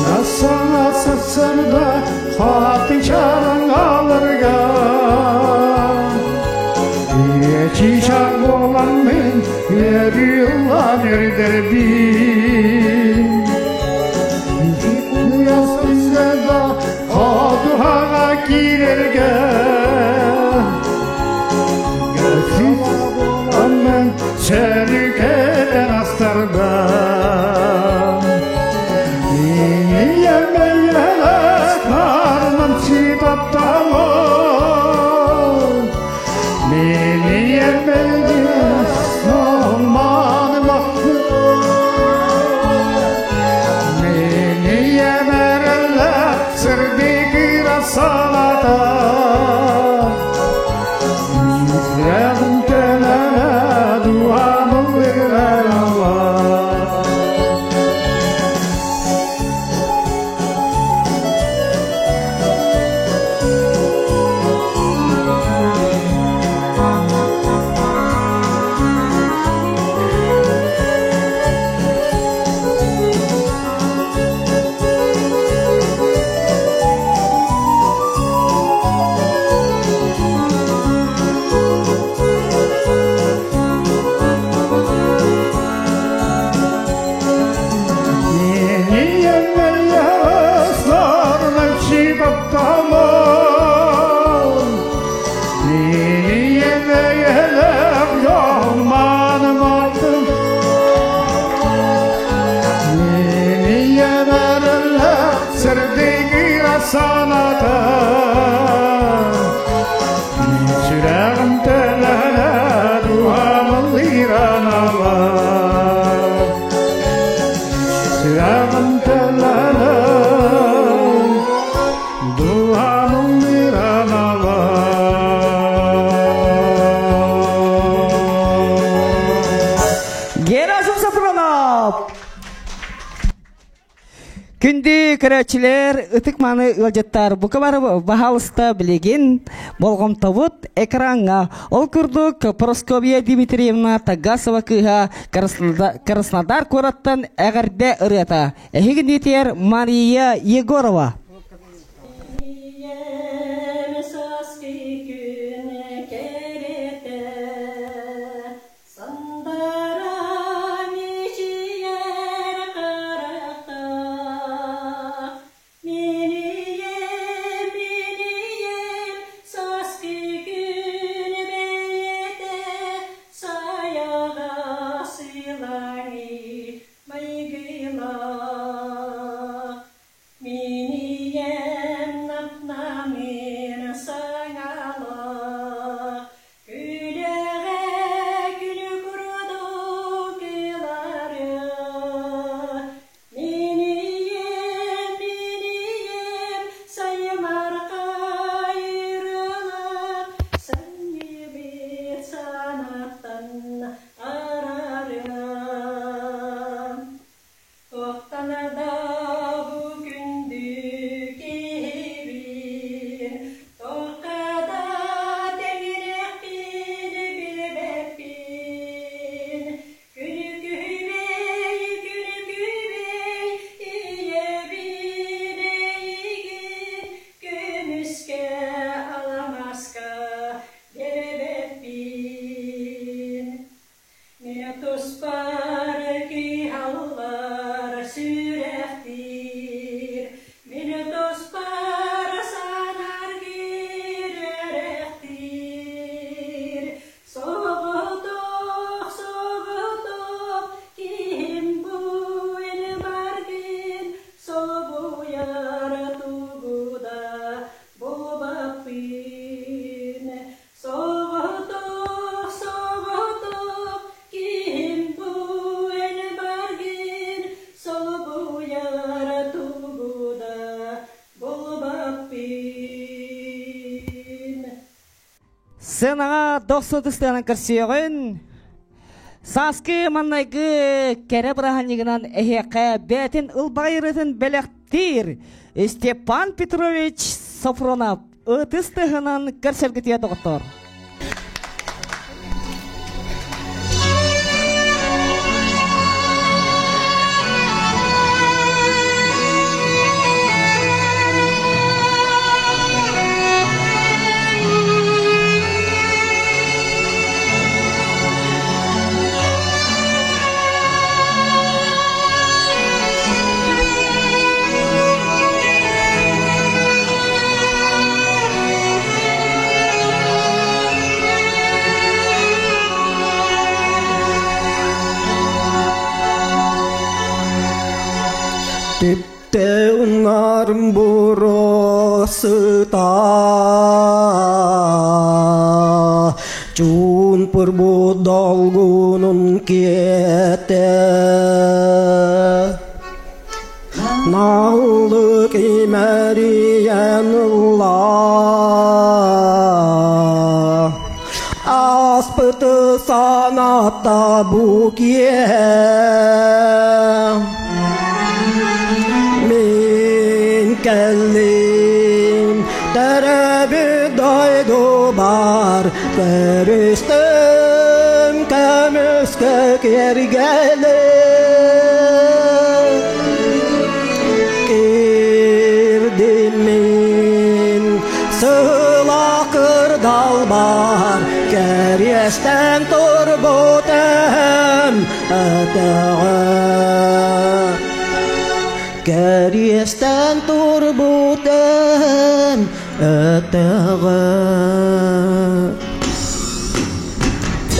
Насана сарсарда хатычаран алырга Чичак боламмын ерилан ердербин Куясында хадухаға кирерге Боламмын сәрікеден астарда Salata. саната Сүрәҕим төлөнө дуһамыллыыран ала Сүрэҕим төлөнө дуһамыллыыран ала Герасим Сафронов! Күндү көрөөччүлэр, ытык-мааны ыалдьыттар, бука бары баһаалыста билигин болҕомтобут экраҥҥа. Ол курдук Прасковья Дмитриевна Тагасова кыыһа Краснодар куораттан эҕэрдэ ырыата. Эһигинитигэр Мария Егорова. Сандара мичийэр харахтаах, Минийэм, минийэм, сааскы күн бэйэтэ Сайаҕас ылаҥыы майгылаах. Мин ийэм нап-намыын саҥалаах, Күлэҕэ күнү курдук ылары. Мин ийэм, мин ийэм сайымархай ырыалаах, Санньыйбыт санааттан араарыам. Туохтан да бу күндү киһибин, туохха да тэҥнэхпин билбэппин. Күнү-күһүбэй, күнү-күбэй, ийэбин эйигин көмүскэ аламаска биэрбэппин. Мин туспар кыһаллар сүрэхтиир, мин туспар санааргыыр үрэхтиир. Соҕотох, соҕотох киһим бу эн баргын собуйар тугу да булбаппын. Соҕотох, соҕотох киһим бу эн баргын солбуйар тугу да булбаппын. Сценаҕа дохсутустаан көрсүөҕүн. Сааскы маннайгы кэрэ бырааһынньыгынан эһиэхэ бэйэтин ылбаҕай ырыатын бэлэхтиир Степан Петрович Софронов ытыс тыаһынан көрсөргүтүгэр доҕоттоор. Түптэ уҥарым буруосута Чуумпурбут долгунун киэтэ Наллык имэрийэн ылла Ааспыты санатта бу киэһэ Мин кэллим төрөөбүт дойдубар Көрүстүм көмүскэ киэргэли Киирдим мин сыла кырдалбар Кэриэстэн турбут эһэм өтөҕө Кэриэстэн турбут эһэм өтөҕө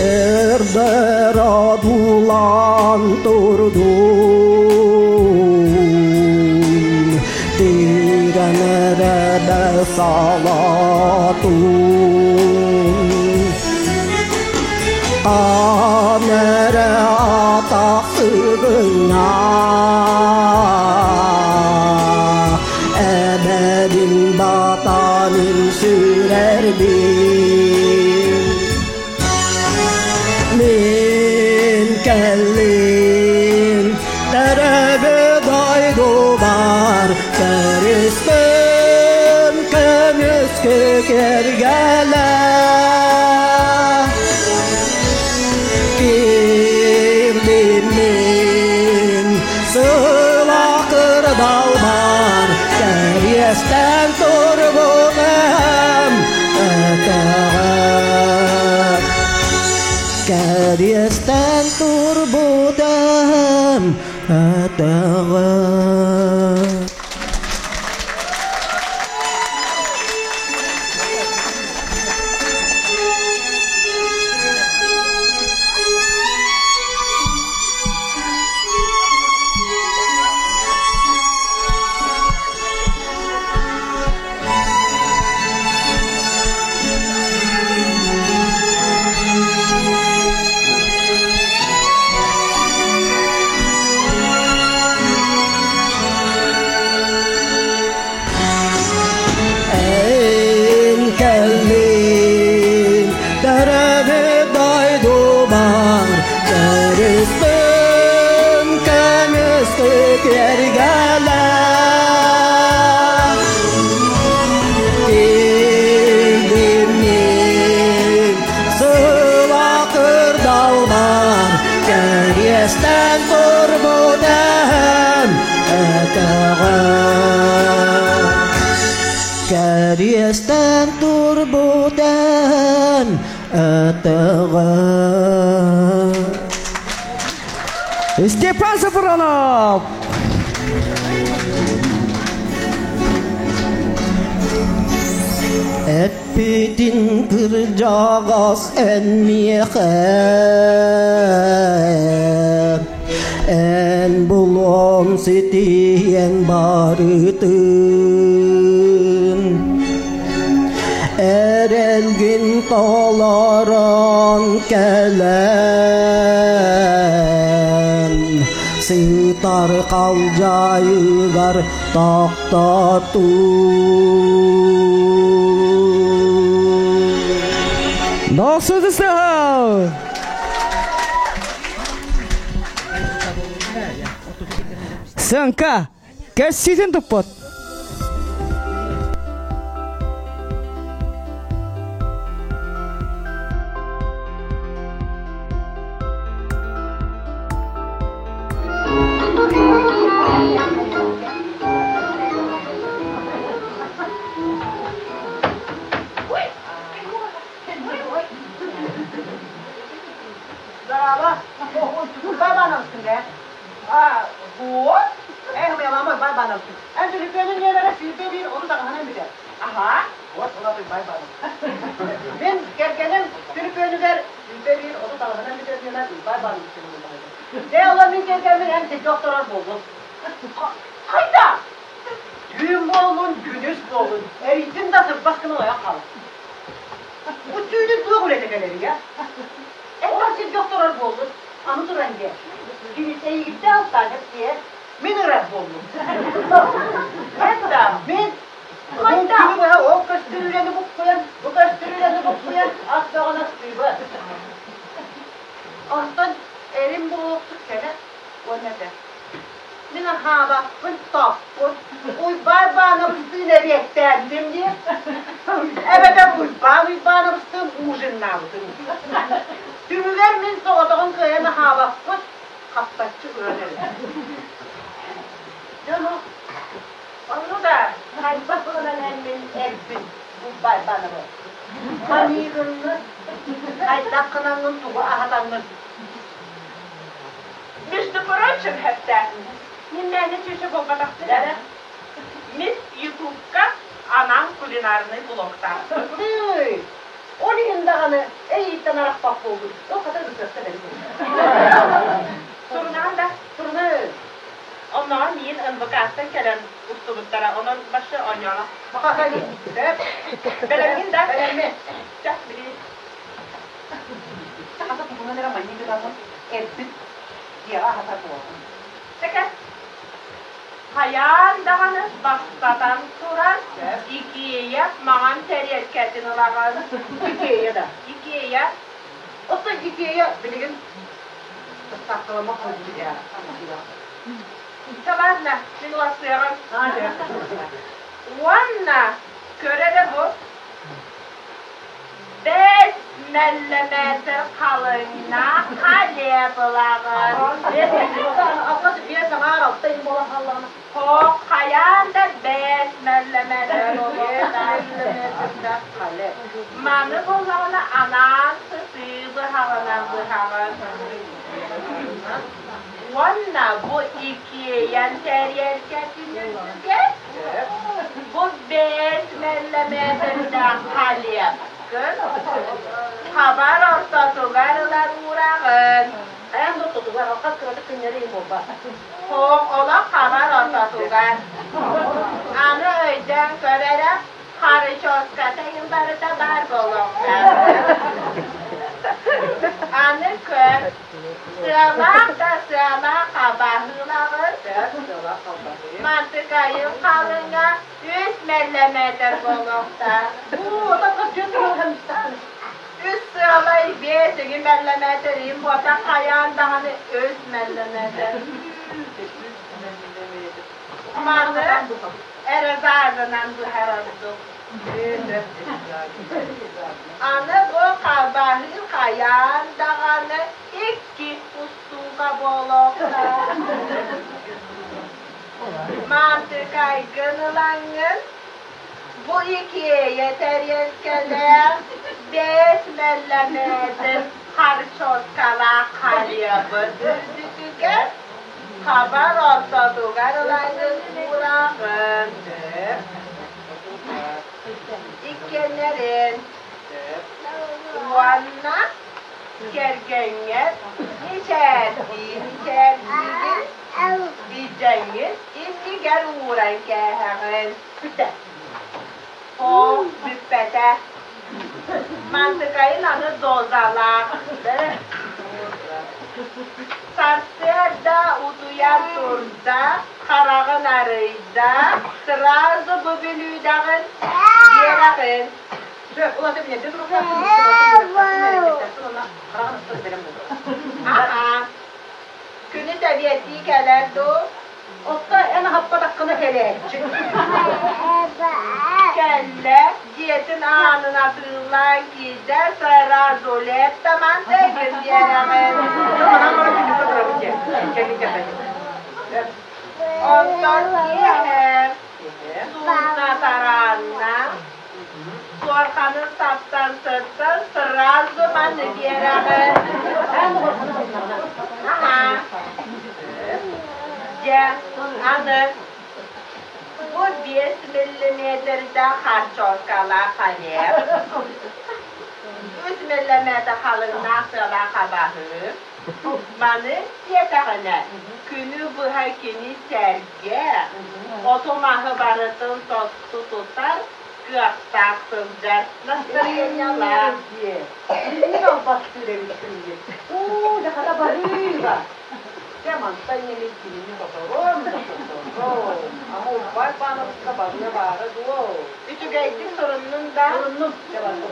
Эрдэр одуулаан турдум Тирэн эрэр салатын Камера атахсыгына Эбэбин батанын сүрэрбин Мин кэллим Тэрэбэ дойдубар Кэристэн көмүскэ кэргэлэ Киирдим мин сыла кырдалбар Кэриэстэн турбутум өтөҕөр Кэриэстэн турбутум өтөҕөр Эн кэллин төрөөбүт дойдубар Көрүстүм көмүскү киэргэлэ Киирдим мин сыла кырдалбар Кэриэстэн турбутам өтөҕөр Кэриэстэн турбутам өтөҕөр Степан Сафронов! Эппитин кырдьаҕас эн миэхэ Эн булуон ситиһиэн барытын Эрэлгин толорон кэлэн Сытар халдьаайыгар тохтотуу Дохсудусал! Сынка, кэсситин туппут. Здорово. Бай-бановская. А, вот. Эх, мама, бай-бановская. Эн төлөпүөнүн нүөмэрэ 21 ону даҕаһынан бүтэр. Аха. Вот, улаатый бай-банов. Мин кэргэним төлөпүөнүгэр 21 ону даҕаһынан бүтэр нүөмэр бай-банов Дьэ, ола мин кэргэммин эн сиргэ охторор буоллум. Хайда? Түүн буоллун, күнүс буоллун, эрийдим да сырбас гына ойон хаалла. Бу түүнүн туох үлэтэ кэлэрий, а? Эн сиргэ охторор буоллун, аны туран диэ. Кини эйигиттэн алтаанып диэ, мин ырар буоллум. Это мин Хайда? Күнү быһа ол көстүрүүлэни буккуйан, бу көстүрүүлэни буккуйан, ас бөҕөнө астыыбыт. Онтон эрим буолуохтук кэлэ уонна этэ. Мин аһаабаппын, топпун, Уйбаан Баанабыстыын эбиэттээтим дии. Эбэтэр Уйбаан Уйбаанабыстыын ужиннаабытым дии. Түмүгэр мин соҕотоҕун кыайан аһаабаппын, хаптаччы ыран эрэр. Дьону онну да хайбах гынан мин эрбин Уйбаан Баанабы. Маныыгынны, хайдах гынаҥҥын тугу аһатаҥҥын Между прочим, хэттэ, Мин чүчү буолбатахпын эрэ. Мин Ютубка анаан кулинарный блогтаахпын. Ол иһин даҕаны эйииттэн арахпат буолбут. Ол хата ырытыахтан эбит. Сурунаан да? Суруны. Онноҕор миин НВК-ттан кэлэн устубуттар. турбуттара, онон башы оонньооно. Бэлэмҥин да? Бэлэммин. Чэ, билигин. Хата тугунан эрэ манньык гынаммын эрбит дьиэҕэ аһатар буолабын. Чэкэ, хайаан даҕаны бастатан туран Икея маҥан тэриэлкэтин ылаҕын. Икея да? Икея. Оттон Икея билигин доставкаламмат буолбут ээ. Чэ ладно, мин уларсыаҕым. Уонна көр эрэ бу Бэс мэллэмээтэр халыҥнаах халеп ылаҕын. Биэс аҥаар алта иһин буолан хааллаҕына. Хоох хайаан да бэс мэллэмээтэр буолуохтаах. Маны буоллаҕына анаан сытыы быһаҕынан быһаҕын. Уонна бу икиэйэн тэриэлкэтин үрдүгэр бу бэс мэллэмээтэрдээх халепкын хабар ортотугар ылан уураҕын. Хайаан да ортотугар алҕас кыратык кынньарыы буолбат. Хоох олох хабар ортотугар. Аны өйдөөн көр эрэ, Харычоската иһин барыта баар буолуохтаах. Аны көр, сыалаах да сыалаах абаһыылаҕын, мантыкайын халыҥа үс мэллэмээтэр буолуохтаах. Үс сыалай биэс иги мэллэмээтэр иһин буотах хайаан даҕаны үс мэллэмээтэр. Маны эрезарынан быһар ордук. Аны бу халбаһыы хайаан даҕаны икки устуука буолуохтаах. Маантыкайгын ылаҥҥын бу икиэйэ тэриэлкэлээх бэс мэллэмээтин харчоскалаах харыйабыт үрдүтүгэр Хабар ортотугар ылаҥын уураҕын. Иккиэннэрин уонна кэргэҥҥэр мичээрдии-мичээрдиигин, илдьэҥҥин иннигэр ууран кээһэҕин. Оо, бүппэтэ. Мантыкайын аны дозалаах. Сарсыарда утуйан турда, хараҕын арыйда, сразу бу бүлүүдэҕин биэрэҕин. Аһаа, күнү тэбиэттии кэлэр дуу? Отто эн аһаппатаххына кэлээччи. Кэллэ, дьиэтин аанын атыылаан киирдэ, сразу леттаман тэйгин биэрэҕин. Онтон киэһэ суунна тараанна, суорҕанын саптан сыттан сразу маны биэрэҕин. Аһаа. Дьэ, аны бу 5 миллиметрдээх харчоскалаах халеп, 3 миллиметр халыҥнаах сыалаах абаһыы, маны сиэтэҕинэ, күнү быһа кини сэргэ, оту-маһы барытын тосту тутар кыахтаах сылдьар настарыанньалаах. Билигин албастыыр эбиккин диэн. Уу, дьахата барыыба. Дьэ, мантан инньэ кинини тоторуом да тоторуом. Ама Уйбаан Павловичка барыа баара дуо? Үчүгэйдик суруннуҥ да? Суруннум. Дьэ, барда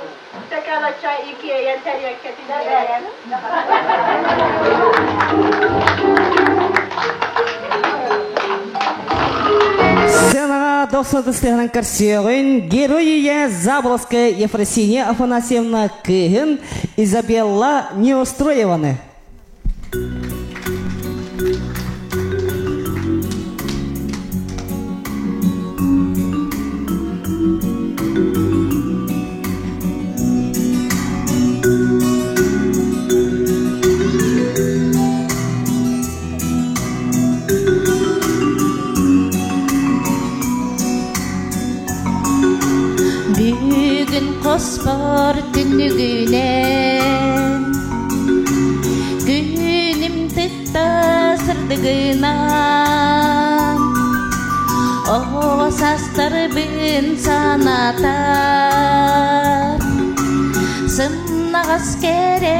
Тэкэлача икиэйэн тэриэккэтин биэрэн. Сценаҕа дохсо тыһынан көрсүөҕүн герой ийэ Заболоцкая Ефросинья Афанасьевна кыыһын Изабелла Неустроеваны. Бүгүн хоспор түннүгүнэн Күнүм тыкта сырдыгынан. Оҕо састарбын санатар Сымнаҕас кэрэ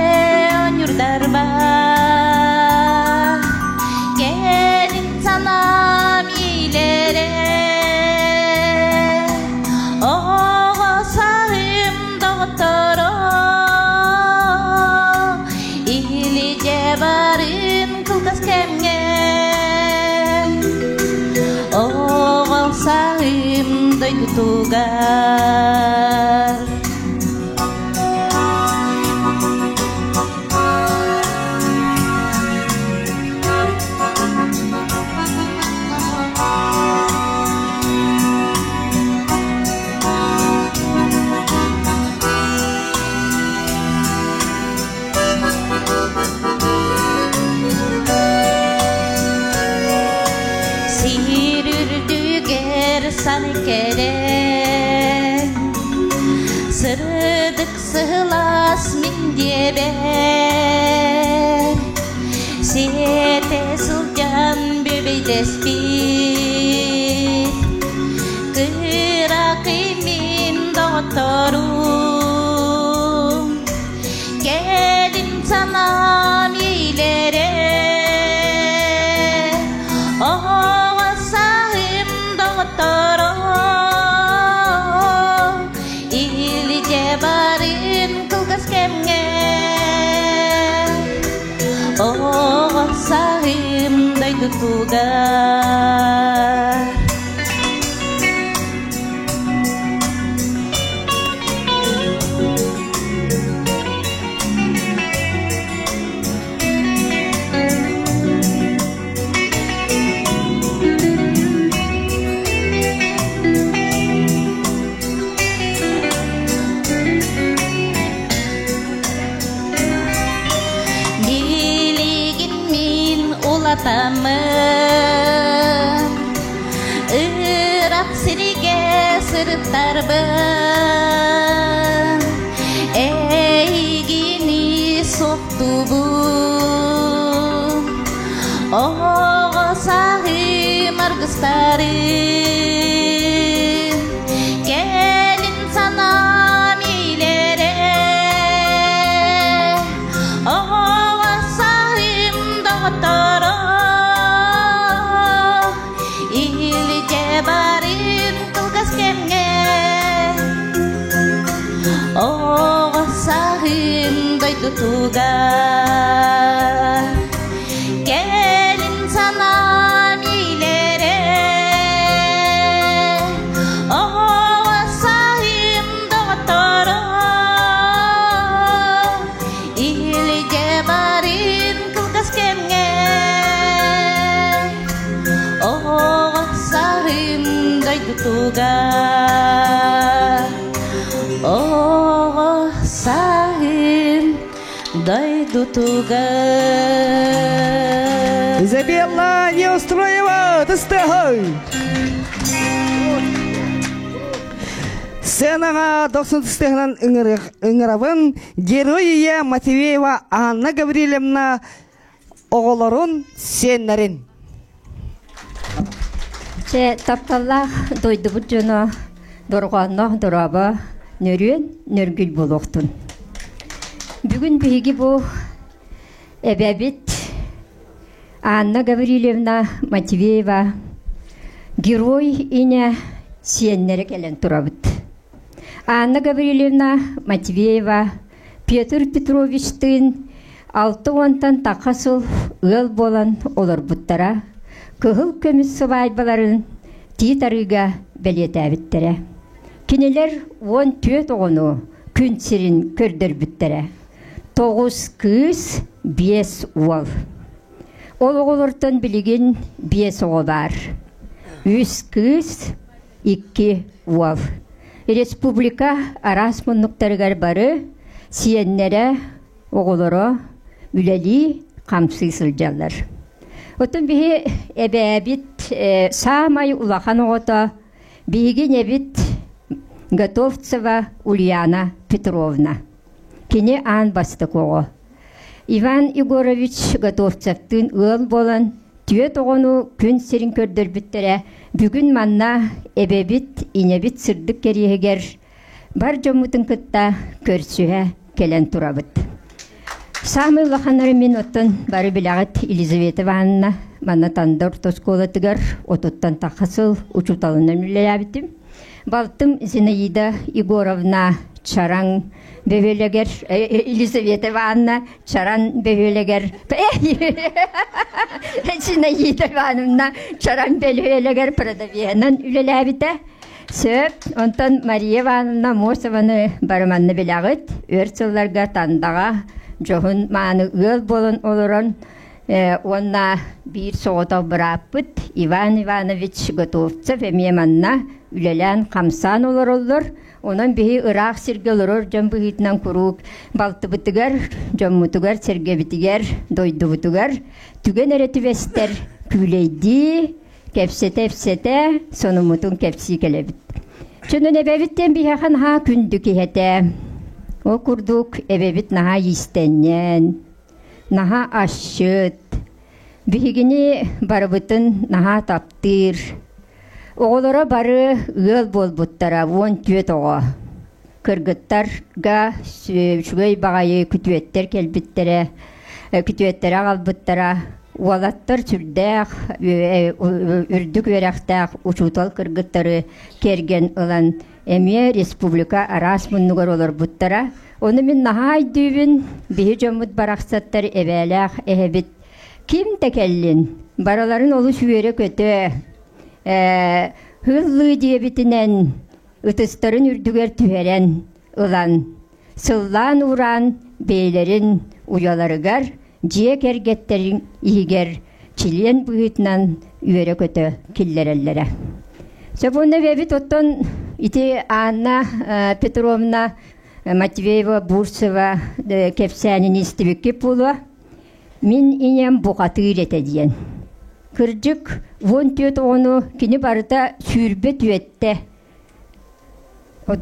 оньурдарба Кэлин санаам иилэрэ Оҕо саһым доҕотторо Илдьэ барын кылгас кэмҥэ Оҕо саһым дойдутугар Сир үрдүгэр сан кэрэ Сырдык сылаас мин диэбэр Сиэтэ сылдьан бүбэйдэспит Кыракый мин доҕотторум Кэлин санаам иилэрэ Оҕо саһым доҕотторо Илдьэ барын кылгас кэмҥэ Оҕо саһым дойдутугар Билигин мин улатаммын Ыраах сиргэ сырыттарбын Эйигини суохтуубун Оҕо сааһым аргыстарын Кэлин санаам иилэрэ Оҕо сааһым доҕотторо Илдьэ барын кылгас кэмҥэ Оҕо сааһым дойдутугар Кэлин санаам иилэрэ Оҕо сааһым доҕотторо Илдьэ барын кылгас кэмҥэ Оҕо саһым дойдутугар Оҕо саһым дойдутугар Изабелла Неустроева, тыстыһый! Сценаҕа дохсун тыстыһынан ыҥырабын Герой ийэ Матвеева Анна Гаврильевна оҕолорун, сиэннэрин. Чэ, тапталлаах дойдубут дьоно дорҕоонноох дорообо, нөрүөн нөргүл буолуохтун. Бүгүн биһиги бу эбэбит Анна Гаврильевна Матвеева герой инэ сиэннэрэ кэлэн турабыт. Анна Гаврильевна Матвеева Петр Петровичтыын 60-тан тахха сыл ыал буолан олорбуттара, кыһыл көмүс сыбаайбаларын Тиит Арыыга бэлиэтээбиттэрэ. Кинилэр 14 оҕону күн сирин көрдөрбүттэрэ. Тоҕус кыыс, биэс уол. Ол оҕолортон билигин биэс оҕо баар. Үс кыыс, икки уол. Республика араас муннуктарыгар бары сиэннэрэ, оҕолоро үлэлии, хамсыы сылдьаллар. Оттон биһи эбээбит саамай улахан оҕото биһиги ийэбит Готовцева Ульяна Петровна. Кини аан бастакы оҕо. Иван Егорович Готовцевтыын ыал буолан, Түөт оҕону күн сирин көрдөрбүттэрэ бүгүн манна эбэбит, инэбит сырдык кэриэһигэр бар дьоммутун кытта көрсүһэ кэлэн турабыт. Саамай улаханнары мин оттон бары билэҕит Елизавета Ивановна манна Танда орто оскуолатыгар отуттан тахха сыл учууталынан үлэлээбитим. Балтым Зинаида Егоровна Чараҥ бөһүөлэгэр Елизавета Ивановна Чаран бөһүөлэгэр Зинаида Ивановна Чаран бөһүөлэгэр продавеһынан үлэлээбитэ. Сөп. Онтон Мария Ивановна Мосованы бары манна билэҕит. Өр сылларга Тандаҕа дьоһун мааны ыал буолан олорон уонна биир соҕотох бырааппыт Иван Иванович Готовцев эмиэ манна үлэлээн-хамсаан олороллор. Онон биһи ыраах сиргэ олорор дьон быһыытынан куруук балтыбытыгар, дьоммутугар, сэргэбитигэр, дойдубутугар түгэн эрэ түбэстэр күүлэйдии, кэпсэтэ-ипсэтэ, сонуммутун кэпсии кэлэбит. Чөнөн эбэбит диэн биһиэхэ наһаа күндү киһи этэ. Ол курдук эбэбит наһаа иистэнньэн, наһаа асчыт, биһигини барыбытын наһаа таптыыр. Оҕолоро бары ыал буолбуттара 14 оҕо. Кыргыттарга үчүгэй баҕайы күтүөттэр кэлбиттэрэ, күтүөттэрэ аҕалбыттара. Уолаттар сүрдээх үрдүк үөрэхтээх учуутал кыргыттары кэргэн ылан эмиэ республика араас муннугар олорбуттара. Ону мин наһаа өйдүүбүн, биһи дьоммут барахсаттар эбээлээх эһэбит ким да кэллин, барыларын олус үөрэ-көтө, һыллыы диэбитинэн ытыстарын үрдүгэр түһэрэн ылан, сыллаан-уураан бэйэлэрин уйаларыгар, дьиэ кэргэттэрин иһигэр чилиэн быһыытынан үөрэ-көтө киллэрэллэрэ. Сөп уонна эбэбит оттон ити Анна Петровна Матвеева Бурцева кэпсээнин истибиккит буолуо. Мин ийэм бухатыыр этэ диэн. Кырдьык, 14 оҕону кини барыта 24 түөттэ.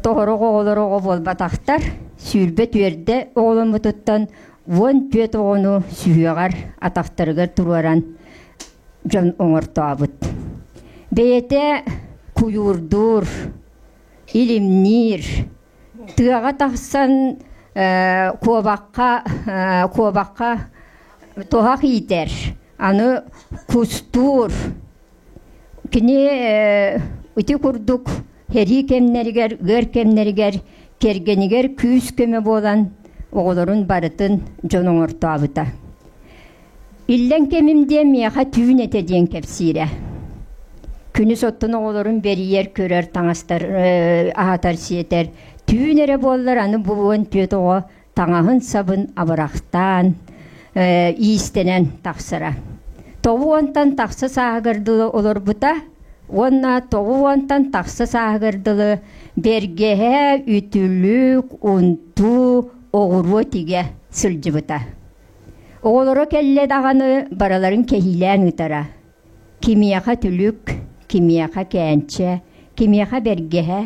Тоҕорох оҕолор оҕо буолбатахтар. 24 оҕоломмутуттан 14 оҕону сүһүөҕэр атахтарыгар туруоран дьон оҥортообут. Бэйэтэ куйуурдуур, илимниир, тыаҕа тахсан куобахха куобахха туһах иитэр, аны кустуур. Кини ити курдук сэрии кэмнэригэр, ыар кэмнэригэр кэргэнигэр күүс-көмө буолан оҕолорун барытын дьон оҥортообута. Иллэҥ кэмим диэн миэхэ түүн этэ диэн кэпсиирэ. Күнүс оттон оҕолорун бэрийэр, көрөр, таҥастар, аһатар-сиэтэр. Түүн эрэ буоллар аны бу 14 оҕо таҥаһын-сабын абырахтаан, иистэнэн тахсара. Тоҕу уонтан тахса сааһыгар дылы олорбута уонна тоҕу уонтан тахса сааһыгар дылы бэргэһэ, үтүлүк, унтуу, оҕуруо тигэ сылдьыбыта. Оҕолоро кэллэ даҕаны барыларын кэһиилээн ыытара. Кимиэхэ түлүк, кимиэхэ кээнчэ, кимиэхэ бэргэһэ.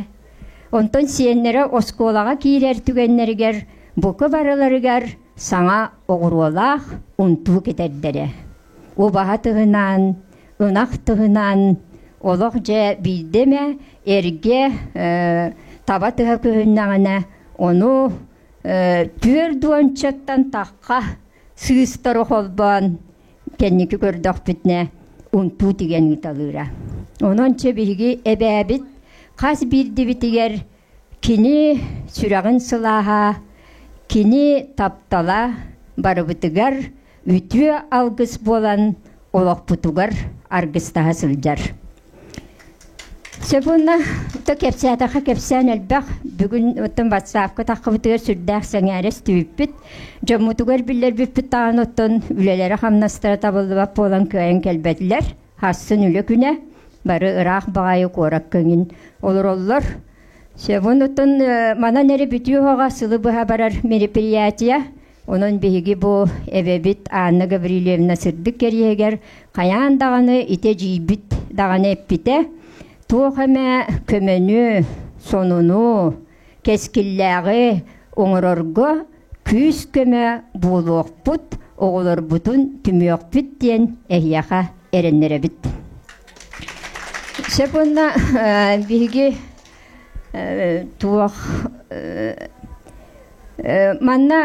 Онтон сиэннэрэ оскуолаҕа киирэр түгэннэригэр бука барыларыгар саҥа оҕуруолаах унтуу кэтэрдэрэ. Убаһа тыһынаан, ынах тыһынаан олох дьэ биирдэ эмэ эргэ таба тыһа көһүннэҕинэ ону Түөрт уончаттан тахха сыыстары холбоон кэнники көрдөхпүтүнэ унтуу тигэн ыыталыыра. Онон чэ биһиги эбээбит хас биирдибитигэр кини сүрэҕин сылааһа, кини таптала барыбытыгар үтүө алгыс буолан олохпутугар аргыстаһа сылдьар. Сөп уонна то кэпсээтэххэ кэпсээн элбэх. Бүгүн оттон ватсапка таххыбытыгар сүрдээх сэҥээрэ истибиппит. Дьоммутугар биллэрбиппит даҕаны оттон үлэлэрэ-хамнастара табыллыбат буолан кыайан кэлбэтилэр. Хассын үлэ күнэ. Бары ыраах баҕайы куоракка эҥин олороллор. Сөп уонна оттон манан эрэ бүтүү оһоҕо сылы быһа барар мероприятие. Онон биһиги бу эбэбит Анна Гаврильевна сырдык кэриэһигэр хайаан даҕаны ити эдьиийбит даҕаны эппитэ, туох эмэ көмөнү, сонуну, кэскиллээҕи оҥорорго күүс-көмө буолуохпут, оҕолорбутун түмүөхпүт диэн эһиэхэ эрэннэрэбит. Сөп уонна биһиги туох манна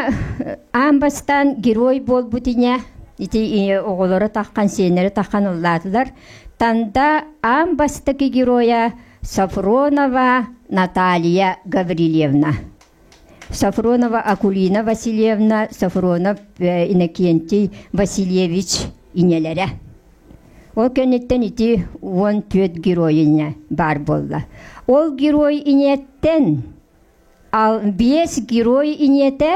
аан бастаан герой буолбут ийэ ити оҕолоро таххан сиэннэрэ таххан ыллаатылар. Танда аан бастакы геройа Софронова Наталья Гаврильевна. Софронова Акулина Васильевна, Софронов Иннокентий Васильевич инэлэрэ. Ол кэнниттэн ити 14 герой инэ баар буолла. Ол герой инэттэн ал биэс герой инэтэ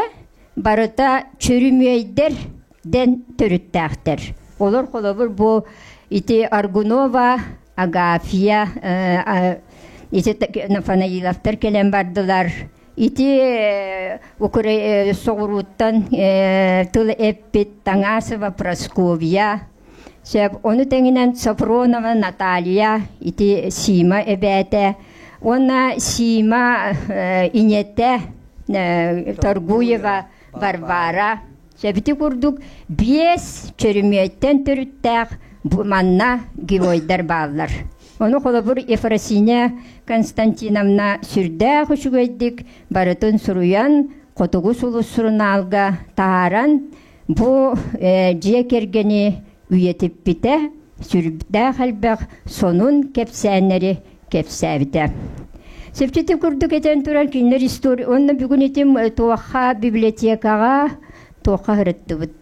барыта чөрүмүөйдэр дэн төрүттээхтэр. Олор холобур бу ити Аргунова Агафья ити Нафанаиловтар кэлэн бардылар. Ити соҕурууттан тыл эппит Таҥасова Прасковья, сөп, ону тэҥинэн Софронова Наталья, ити Сима эбээтэ, уонна Сима инэтэ Торгуева Варвара, сөбүтү курдук биэс чөрүмүөттэн төрүттээх манна геройдар бааллар. Ону холобур Ефросиния Константиновна сүрдээх үчүгэйдик барытын суруйан, Хотугу сулус сурунаалга таһааран, бу дьиэ кэргэни үйэтиппитэ, сүрдээх элбэх сонун кэпсээннэри кэпсээбитэ. Сөпчүтү курдук этэн туран кинилэр история уонна бүгүн итим туохха библиотекаҕа туохха сырыттыбыт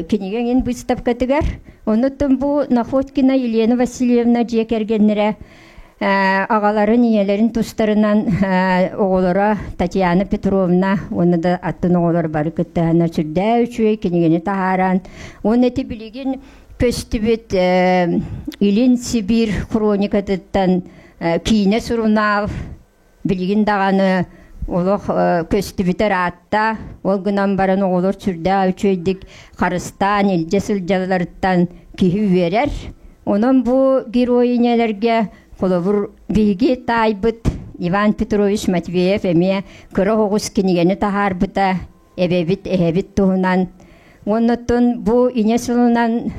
кинигэ эҥин выставкатыгар. Оннуттан бу Находкина Елена Васильевна дьиэ кэргэннэрэ аҕаларын, ийэлэрин тустарынан оҕолоро Татьяна Петровна уонна да атын оҕолор бары кыттыһаннар сүрдээх үчүгэй кинигэни таһааран уонна ити билигин көстүбүт Илин Сибиир хроникатыттан киинэ сурунаал билигин даҕаны олох көстүбүтэ ыраатта. Ол гынан баран оҕолор сүрдээх үчүгэйдик харыстаан илдьэ сылдьалларыттан киһи үөрэр. Онон бу героиняларга холобур биһиги таайбыт Иван Петрович Матвеев эмиэ кыра оҕус кинигэни таһаарбыта эбэбит, эһэбит туһунан. Уоннаттан бу инэ сылынан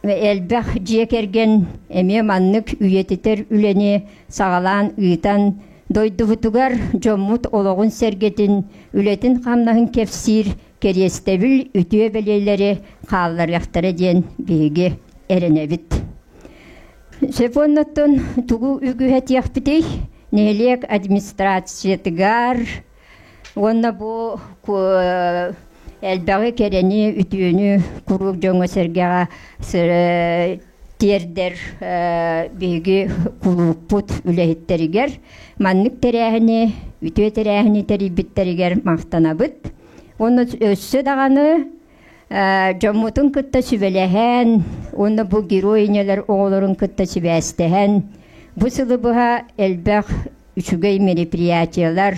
элбэх дьиэ кэргэн эмиэ маннык үйэтитэр үлэни саҕалаан ыытан, дойдубутугар дьоммут олоҕун сэргэтин, үлэтин-хамнаһын кэпсиир кэриэстэбил үтүө бэлиэлэри хаалларыахтара диэн биһиги эрэнэбит. Сөп уоннаттан тугу үгүһэтиэхпитий? Нэһилиэк администрациятыгар Уонна бу элбэҕи кэрэни, үтүөнү куруук дьоҥҥо-сэргэҕэ тиэрдэр биһиги кулууппут үлэһиттэригэр маннык тэрээһини, үтүө тэрээһини тэрийбиттэригэр махтанабыт. Уонна өссө даҕаны дьоммутун кытта сүбэлэһэн уонна бу герой ийэлэр оҕолорун кытта сибээстэһэн бу сылы быһа элбэх үчүгэй мероприятиелар,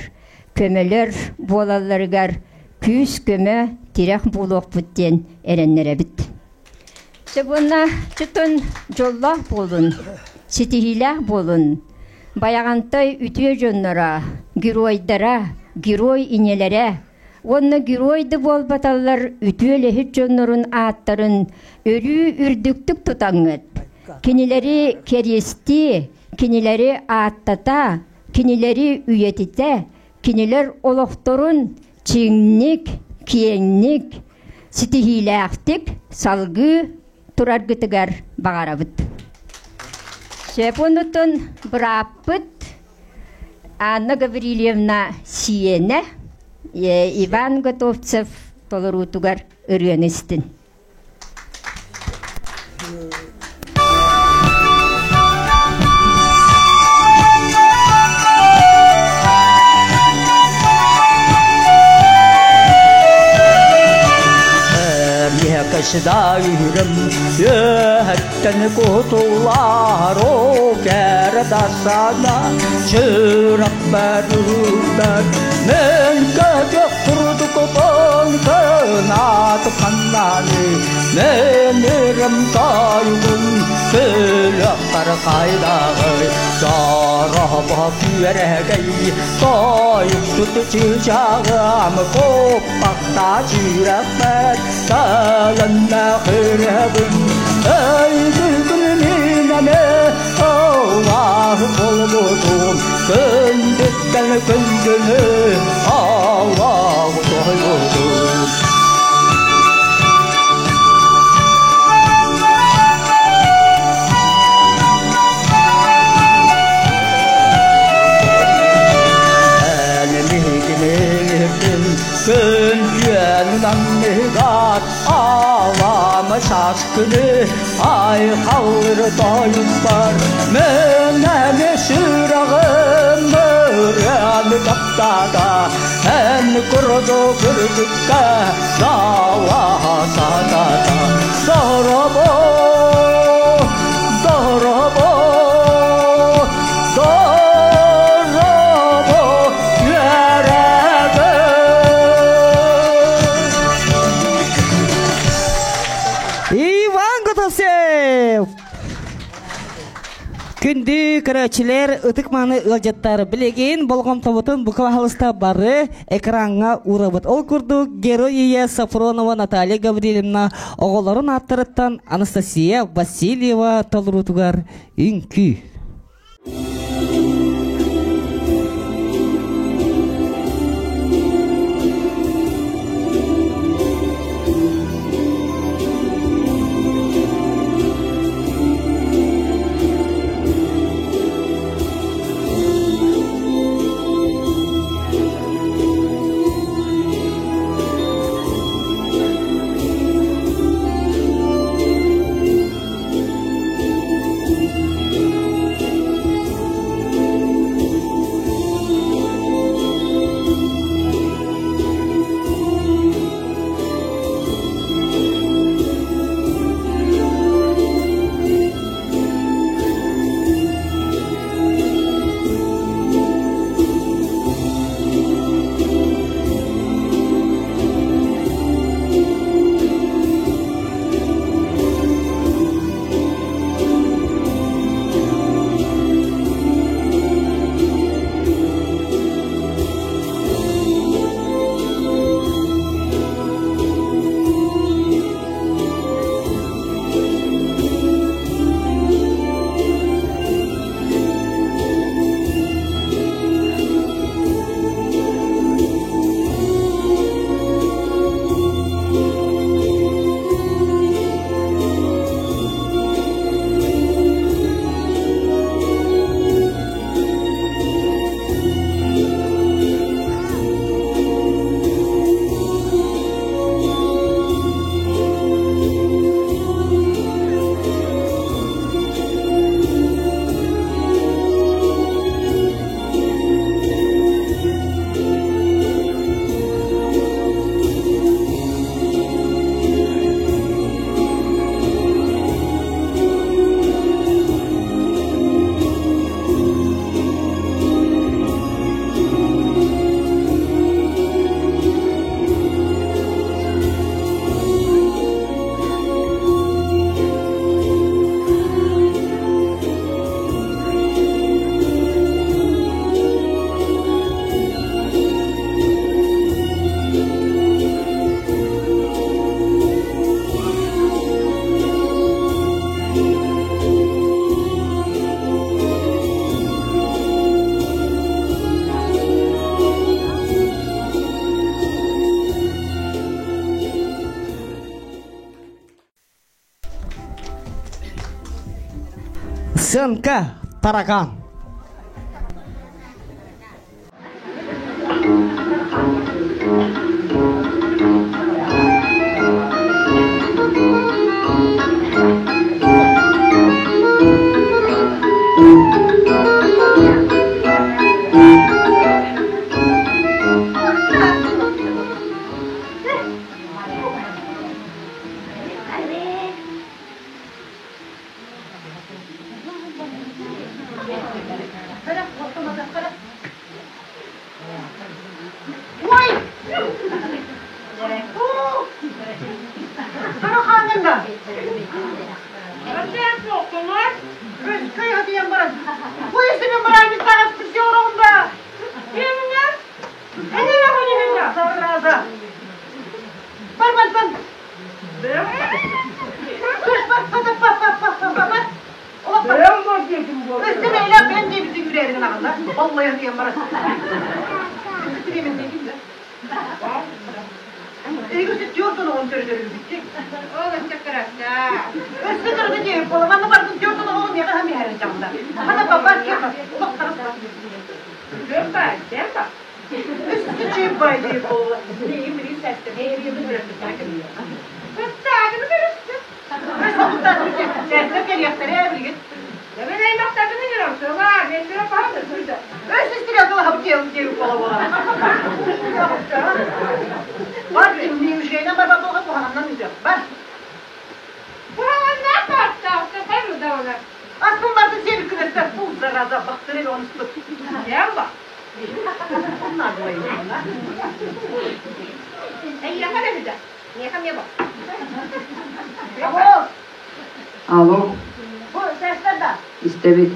көмөлөр буолалларыгар күүс-көмө, тирэх буолуохпут диэн эрэннэрэбит. Сөбуонна чутун дьоллоох буолун, ситиһиилээх буолун, Байаҕантай үтүө дьонноро, геройдара, герой инэлэрэ уонна герой да буолбаталлар үтүө үлэһит дьоннорун ааттарын өрүү үрдүктүк тутаҥҥыт, кинилэри кэриэстии, кинилэри ааттата, кинилэри үйэтитэ, кинилэр олохторун чиҥник, киэҥник, ситиһиилээхтик салгыы тураргытыгар баҕарабыт. Сөп оннуттан бырааппыт Анна Гаврильевна сиэнэ Иван Готовцев толоруутугар ырыаны истин. Кашдайрым Өттен кутулар о кәрдасана Чырақ бәрүбәр Мен көтөк турдук кынат қаннаны Мен өрім тайгын Көлөктар қайдағы Жараба күәрәгәй Тайық сүт чычағам Коппақта жүрәкмәт Кәлінмә хөрәбін күндүнү Аллах тойгутун. Күн анныгар алама шашкыны айқалыр тойыппар Мөнәне шырағым мөрәні таптада Ән күрді күрдікке дала сатада Доробо, доробо, доробо, Иван Готовцев! Күндү көрөөчүлэр ытык маны ыалдьыттар билигин болҕомтобутун бука баһалыста бары экраҥҥа уурабыт. Ол курдук герой ийэ Сафронова Наталья Гаврильевна оҕолорун ааттарыттан Анастасия Васильева толоруутугар үҥкүү. Сынка таракан. Ой! Сараханында. гынаҕын да? Боллойон диэн баран. Бүтүрүмэн диигин да? Эйгүсү түөрт оноҕун көрдөрүлбүттик. Ол өссө кырата. Өссө кырата диэбит буола. Манна бардын түөрт оноҕун миэхэ хам иһэрин чаҕында. Хана бабар киэхэ улахтара Демба, демба. Өссө чыыбай диир буолла. Миигин билигин Кыттаагыны көрүстүм. Сээстэр кэлиэхтэрэ билигин. Мен аймақтарбын ыҥырам, сыла, мен баһан сылда. Өс истире кылаһап диэм диэм буола буола. Бар, миушейна бар бар болға куханнан үтө. Бар. Куханнан барта, сахар да ona. Аспын барды сен күнөстө бул зараза бактыры онусту. Демба. Onlar буайна. Эйяха да бida. Нехам я ба. Алло. Алло, Бу сестер да. истэбит.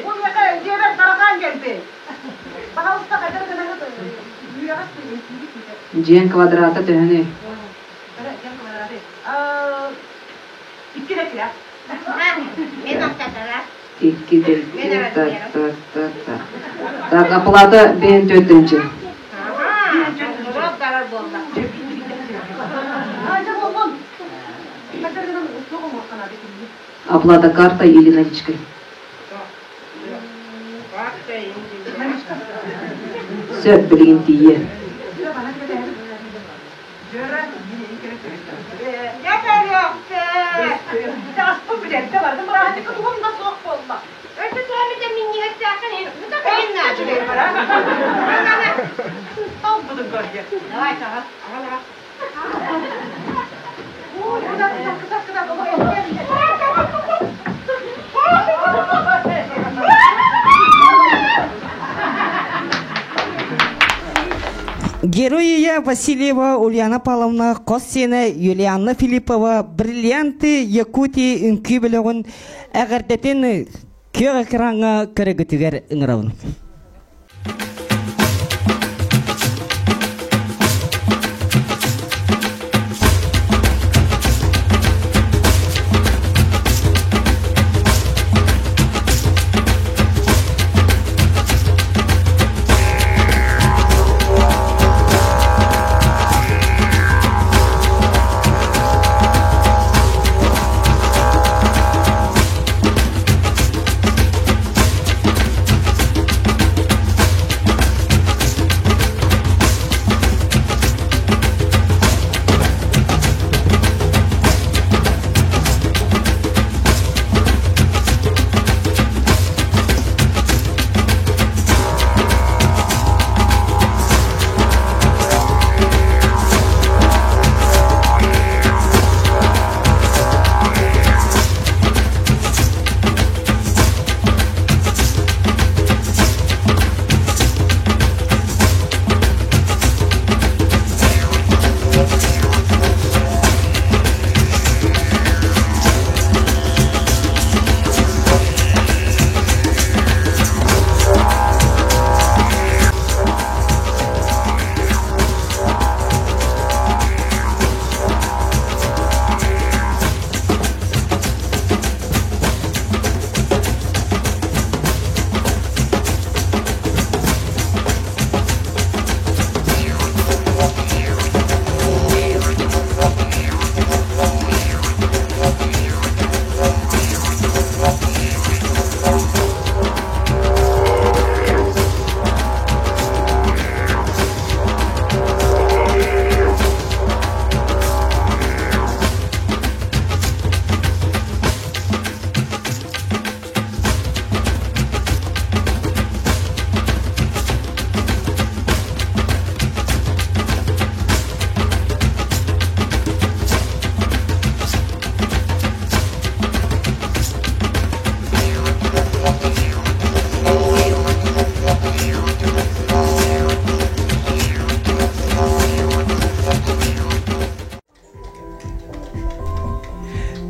Бу мека дебер таракан келди. Пожалуйста, кадыр гына Дьиэҥ квадрата төһөнүй? Икки да килэ. Мен аттатара. Икки да икки, так, так, так, так. Так, оплата бэйэн төрдүнчү. Урок дарар болла. Айда болбон. Кадыр гына соғым оққана бекин. Оплата картой или наличкой? Сөп, билигин тиийэ. Аспын билерде бардым, быраһынньыкка тугум да суох буолла. Өссө туомите миннигеттээхин кыйынна. Талбыдын көрге. Давай, ага, ага, Ой, куда, куда, куда, куда, Героия Васильева Ульяна Павловна хос сиэнэ Юлианна Филиппова «Бриллианты Якутии» үҥкүү бөлөҕүн эҕэрдэтин күөх экраҥҥа көрөгүтүгэр ыҥырабын.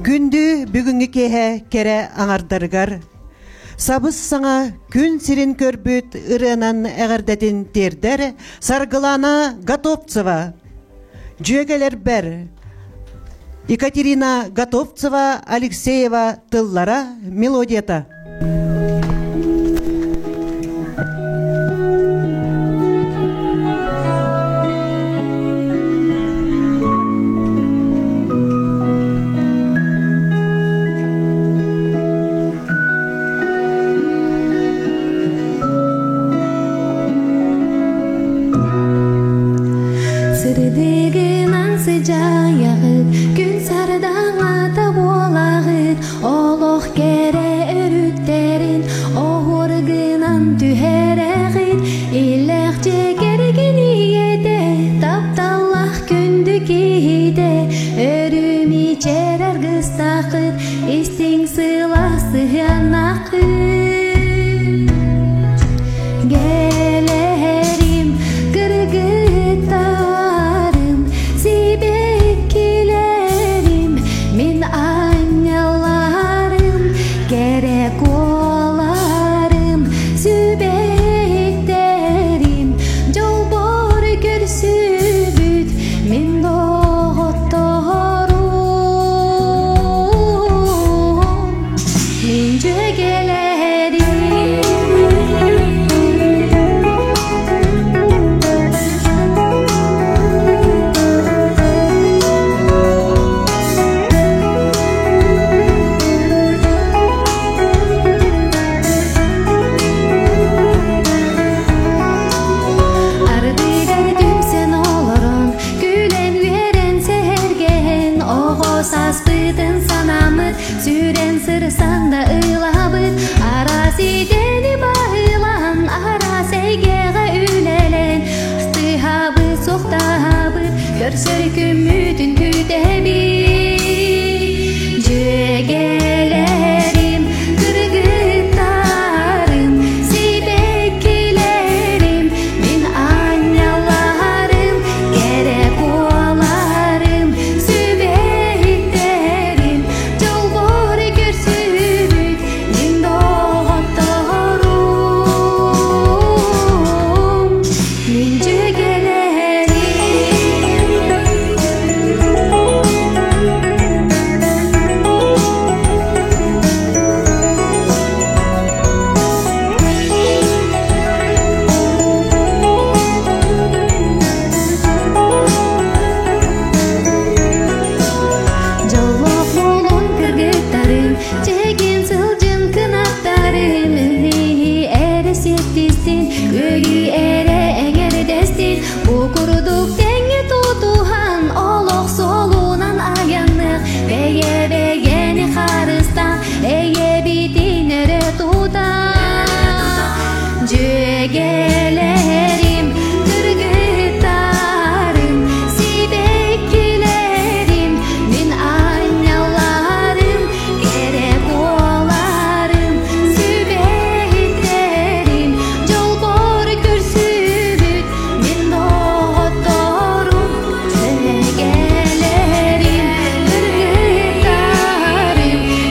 Күндү бүгүҥҥү киэһэ кэрэ аҥардарыгар сабыс-саҥа күн сирин көрбүт ырыанан эҕэрдэтин тиэрдэр Саргылана Готовцева. Дьүөгэлэрбэр Екатерина Готовцева Алексеева тыллара, мелодията. аргыстааххыт, истиҥ сылаас сыһыаннааххыт. Гэлэрим, кыргыттарым, сибэккилэрим, мин аанньалларым, кэрэ куоларым, сүбэһиттэрим, дьолбор көрсүбүт мин доҕотторум, мин дьүөгэлэрим. Ардыгар түмсэн олорон, күлэн-үөрэн сэһэргэһэн, оҕо сааспытын санааммыт, сүрэн сырсан да ылабыт, араас идэни баһылаан, араас эйгэҕэ үлэлээн, ыстыһабыт, суохтаһабыт, көрсөр күммүтүн күүтэбит. Дьүөгэлэрим, кыргыттарым, сибэккилэрим, мин аанньалларым, кэрэ куоларым, сүбэһиттэрим, дьолбор көрсүбүт мин доҕотторум, мин дьүөгэлэрим. Дьоллоох буолун кыргыттарым, чэгиэн сылдьын кынаттарым, Үһү эрэ сиэттистин, күөгү эрэ эҥэрдэстин, Бу курдук тэҥҥэ тутуһан, олох суолунан айанныах, Бэйэ-бэйэни харыстаан, эйэбитин өрө тутан. Дьүөгэлэрим, кыргыттарым, сибэккилэрим, мин аанньалларым, кэрэ буоларым, сүбэһиттэрим, дьолбор көрсүбүт мин доҕотторум, дьүөгэлэрим, кыргыттарым,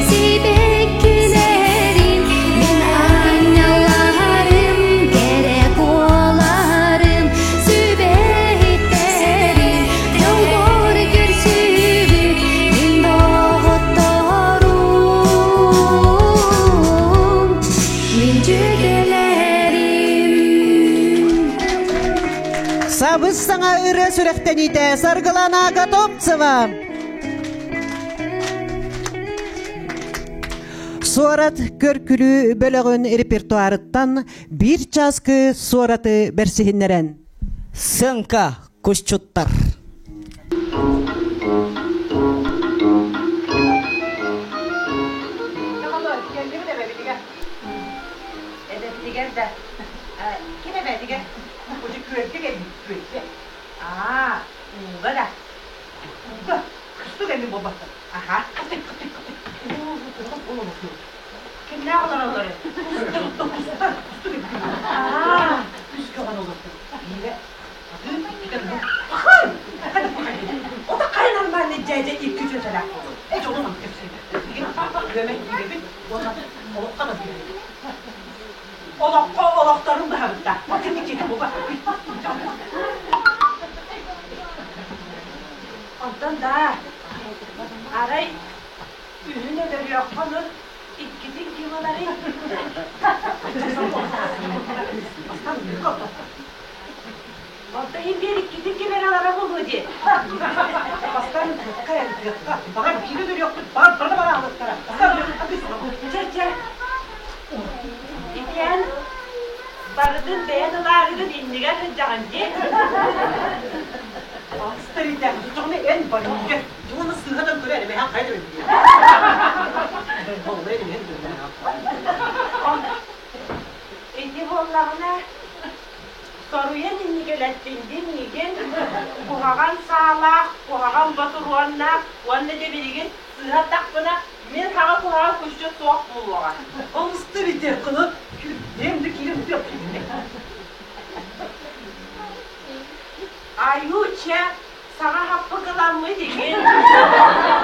сибэккилэрим, мин аанньалларым, кэрэ куоларым, сүбэһиттэрим, дьолбор көрсүбүт мин доҕотторум, мин дьүөгэлэрим. Сабыс саҥа ырыа сүрэхтэниитэ Саргылана Готовцева. Суорат көркүлүү бөлөҕүн репертуарыттан биир чааскы суораты бэрсиһиннэрэн. Сыҥка кусчуттар. Эбэбитигэр да ким эбэтигэр уже күөлгэ кэлбит күөлгэ аа ууга да ууга кыстык эмин буолбаттар аха кимнээх олороллор кустар кустук аа үс көҕөн олордум биирэ Пахай! Ото хайа нормальный дядя икки чүөчэлээх буолуой? Э, дьолу маны кэпсиибит. Үөмэн киирэбит уонна олоххо да киирэбит. Олоххо олохторун быһабыт да. Онтон да, арай үһүн өлөрүөххэ ону иккитин ким ыларый? Онто иһин биэр иккитин ким эрэ ылара буолуо дии. Бастаан ытыахха ытыахха. Баҕар биири өлөрүөхпүт, баҕар бары бараалыктара. Чэ, чэ. Иккиэн барытын бэйэн ылаарыгын иннигэр сылдьаҕын дии. Старита, тоҕуна эн барыга. Дьуона сыыһадан көрө эрэ, мэһэн хайа Ити буоллаҕына Соруйан инникилэттиҥ миигин куһаҕан саалаах, куһаҕан ботуруоннаах уонна дьэ билигин сыыһа. буолуоҕа. Олус да битэр кылык, күүрдэм да киирэн үтүөккүнү. Айуу, чэ, саҥа хаппыкыламмыт игин.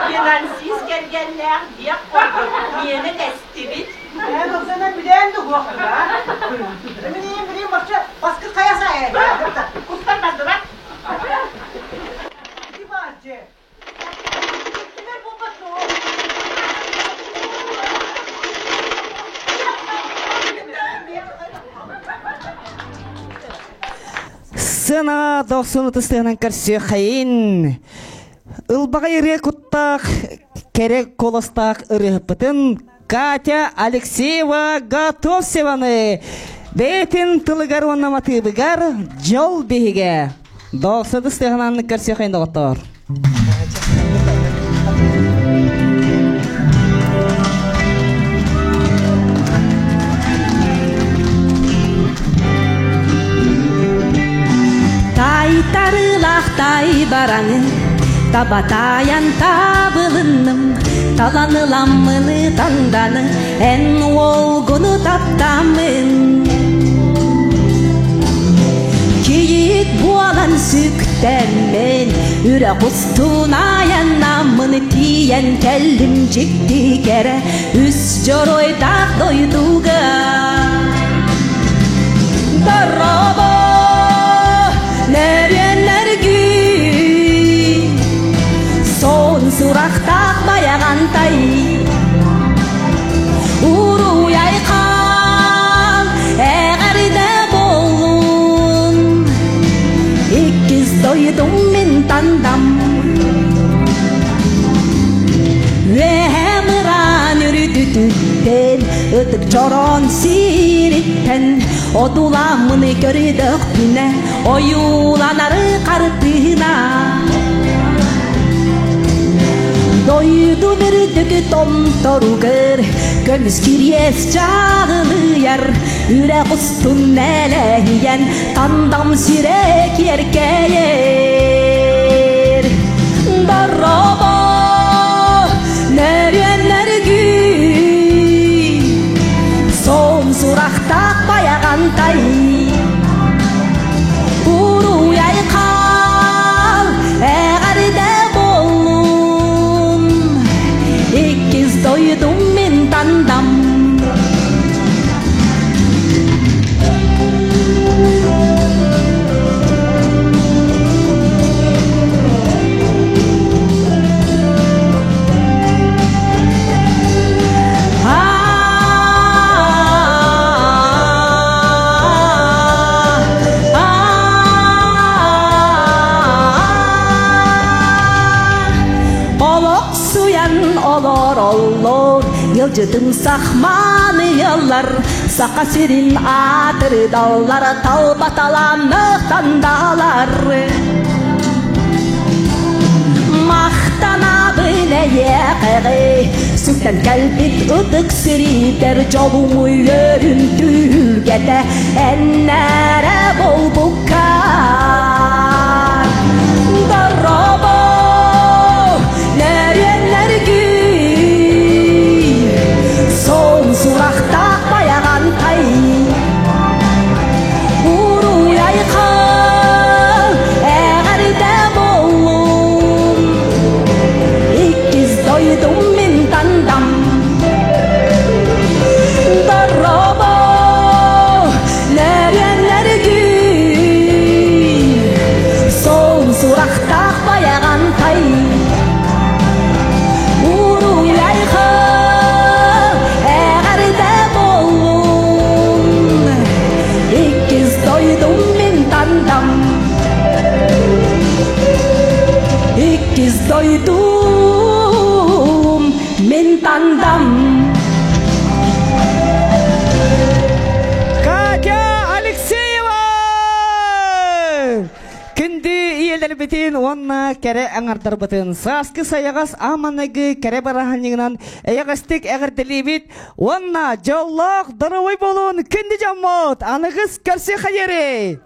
Финансист кэргэннээх диэх курдук, миэнэ тэстибит. Эн ылсана билээн да уохтуга. Миниин билин бачча баскы хайа саайа. Кустар бардылар. Ити бар же. Кимер болбат Сцена дохсун ытыстыһынан көрсүөххэйин. Ылбаҕай ырыа куттаах, кэрэ куоластаах ырыаһыппытын Катя Алексеева Готовцеваны бэйэтин тылыгар уонна матыыбыгар дьол биһигэ. Дохсун ытыстыһынан көрсүөххэйин доҕоттоор. Тайтарыылаах тай бараны табатайан табылынным талан ыламмыны танданы эн уолгуну таптаммын Кийиит буолан сүктэммин, үрэх устун айаннаммын тиийэн кэллим дьикти кэрэ үс дьоруойдаах дойдуга. Дорообо, нөрүөннэргий, сон сурахтаах байаҕантай Уруй-айхал, эҕэрдэ буоллун, иккис дойдум мин тандам. Үөһэ мыраан үрдүтүттэн, ытык чороон сириттэн, одуламмыны көрдөхпүнэ, ойууланары хартыына. Дойду үрдүк томторугар көмүс кириэс чаҕылыйар, үрэх устун нэлэһийэн тандам сирэ киэркэйэр. Дорообо, нөрүөннэргий, сон сурахтаах байаҕантай. Уруй-айхал, эҕэрдэ буоллун, иккис дойдум мин тандам. Олохсуйан олороллор, Йылдьытым сахманыйаллар, Саха сирин аатырдаллар, талбаталаанных тандалар. Махтанабын эйиэхэҕи, сүктэн кэлбит ытык сиритэр дьолуҥ үөрүн түһүлгэтэ эннэрэ буолбукка. Дорообо, нөрүөннэргий, сон сурахтаах байаҕантай. Уруй-айхал, эҕэрдэ буоллун, иккис дойдум мин тандам. Дорообо, нөрүөннэргий, сон сурахтаах байаҕантай. Уруй-айхал, эҕэрдэ буоллун, иккис дойдум мин тандам. Иккис дойдум мин тандам. Катя Алексеева! Күндү ийэлэрбитин уонна кэрэ аҥардарбытын сааскы сайаҕас ааманыгы кэрэ бараһанньыгынан эйэҕэстик эҕэрдэлиибит уонна дьоллоох доруобай буолун күндү дьоммут аныгыс көрсүөххэ диэри!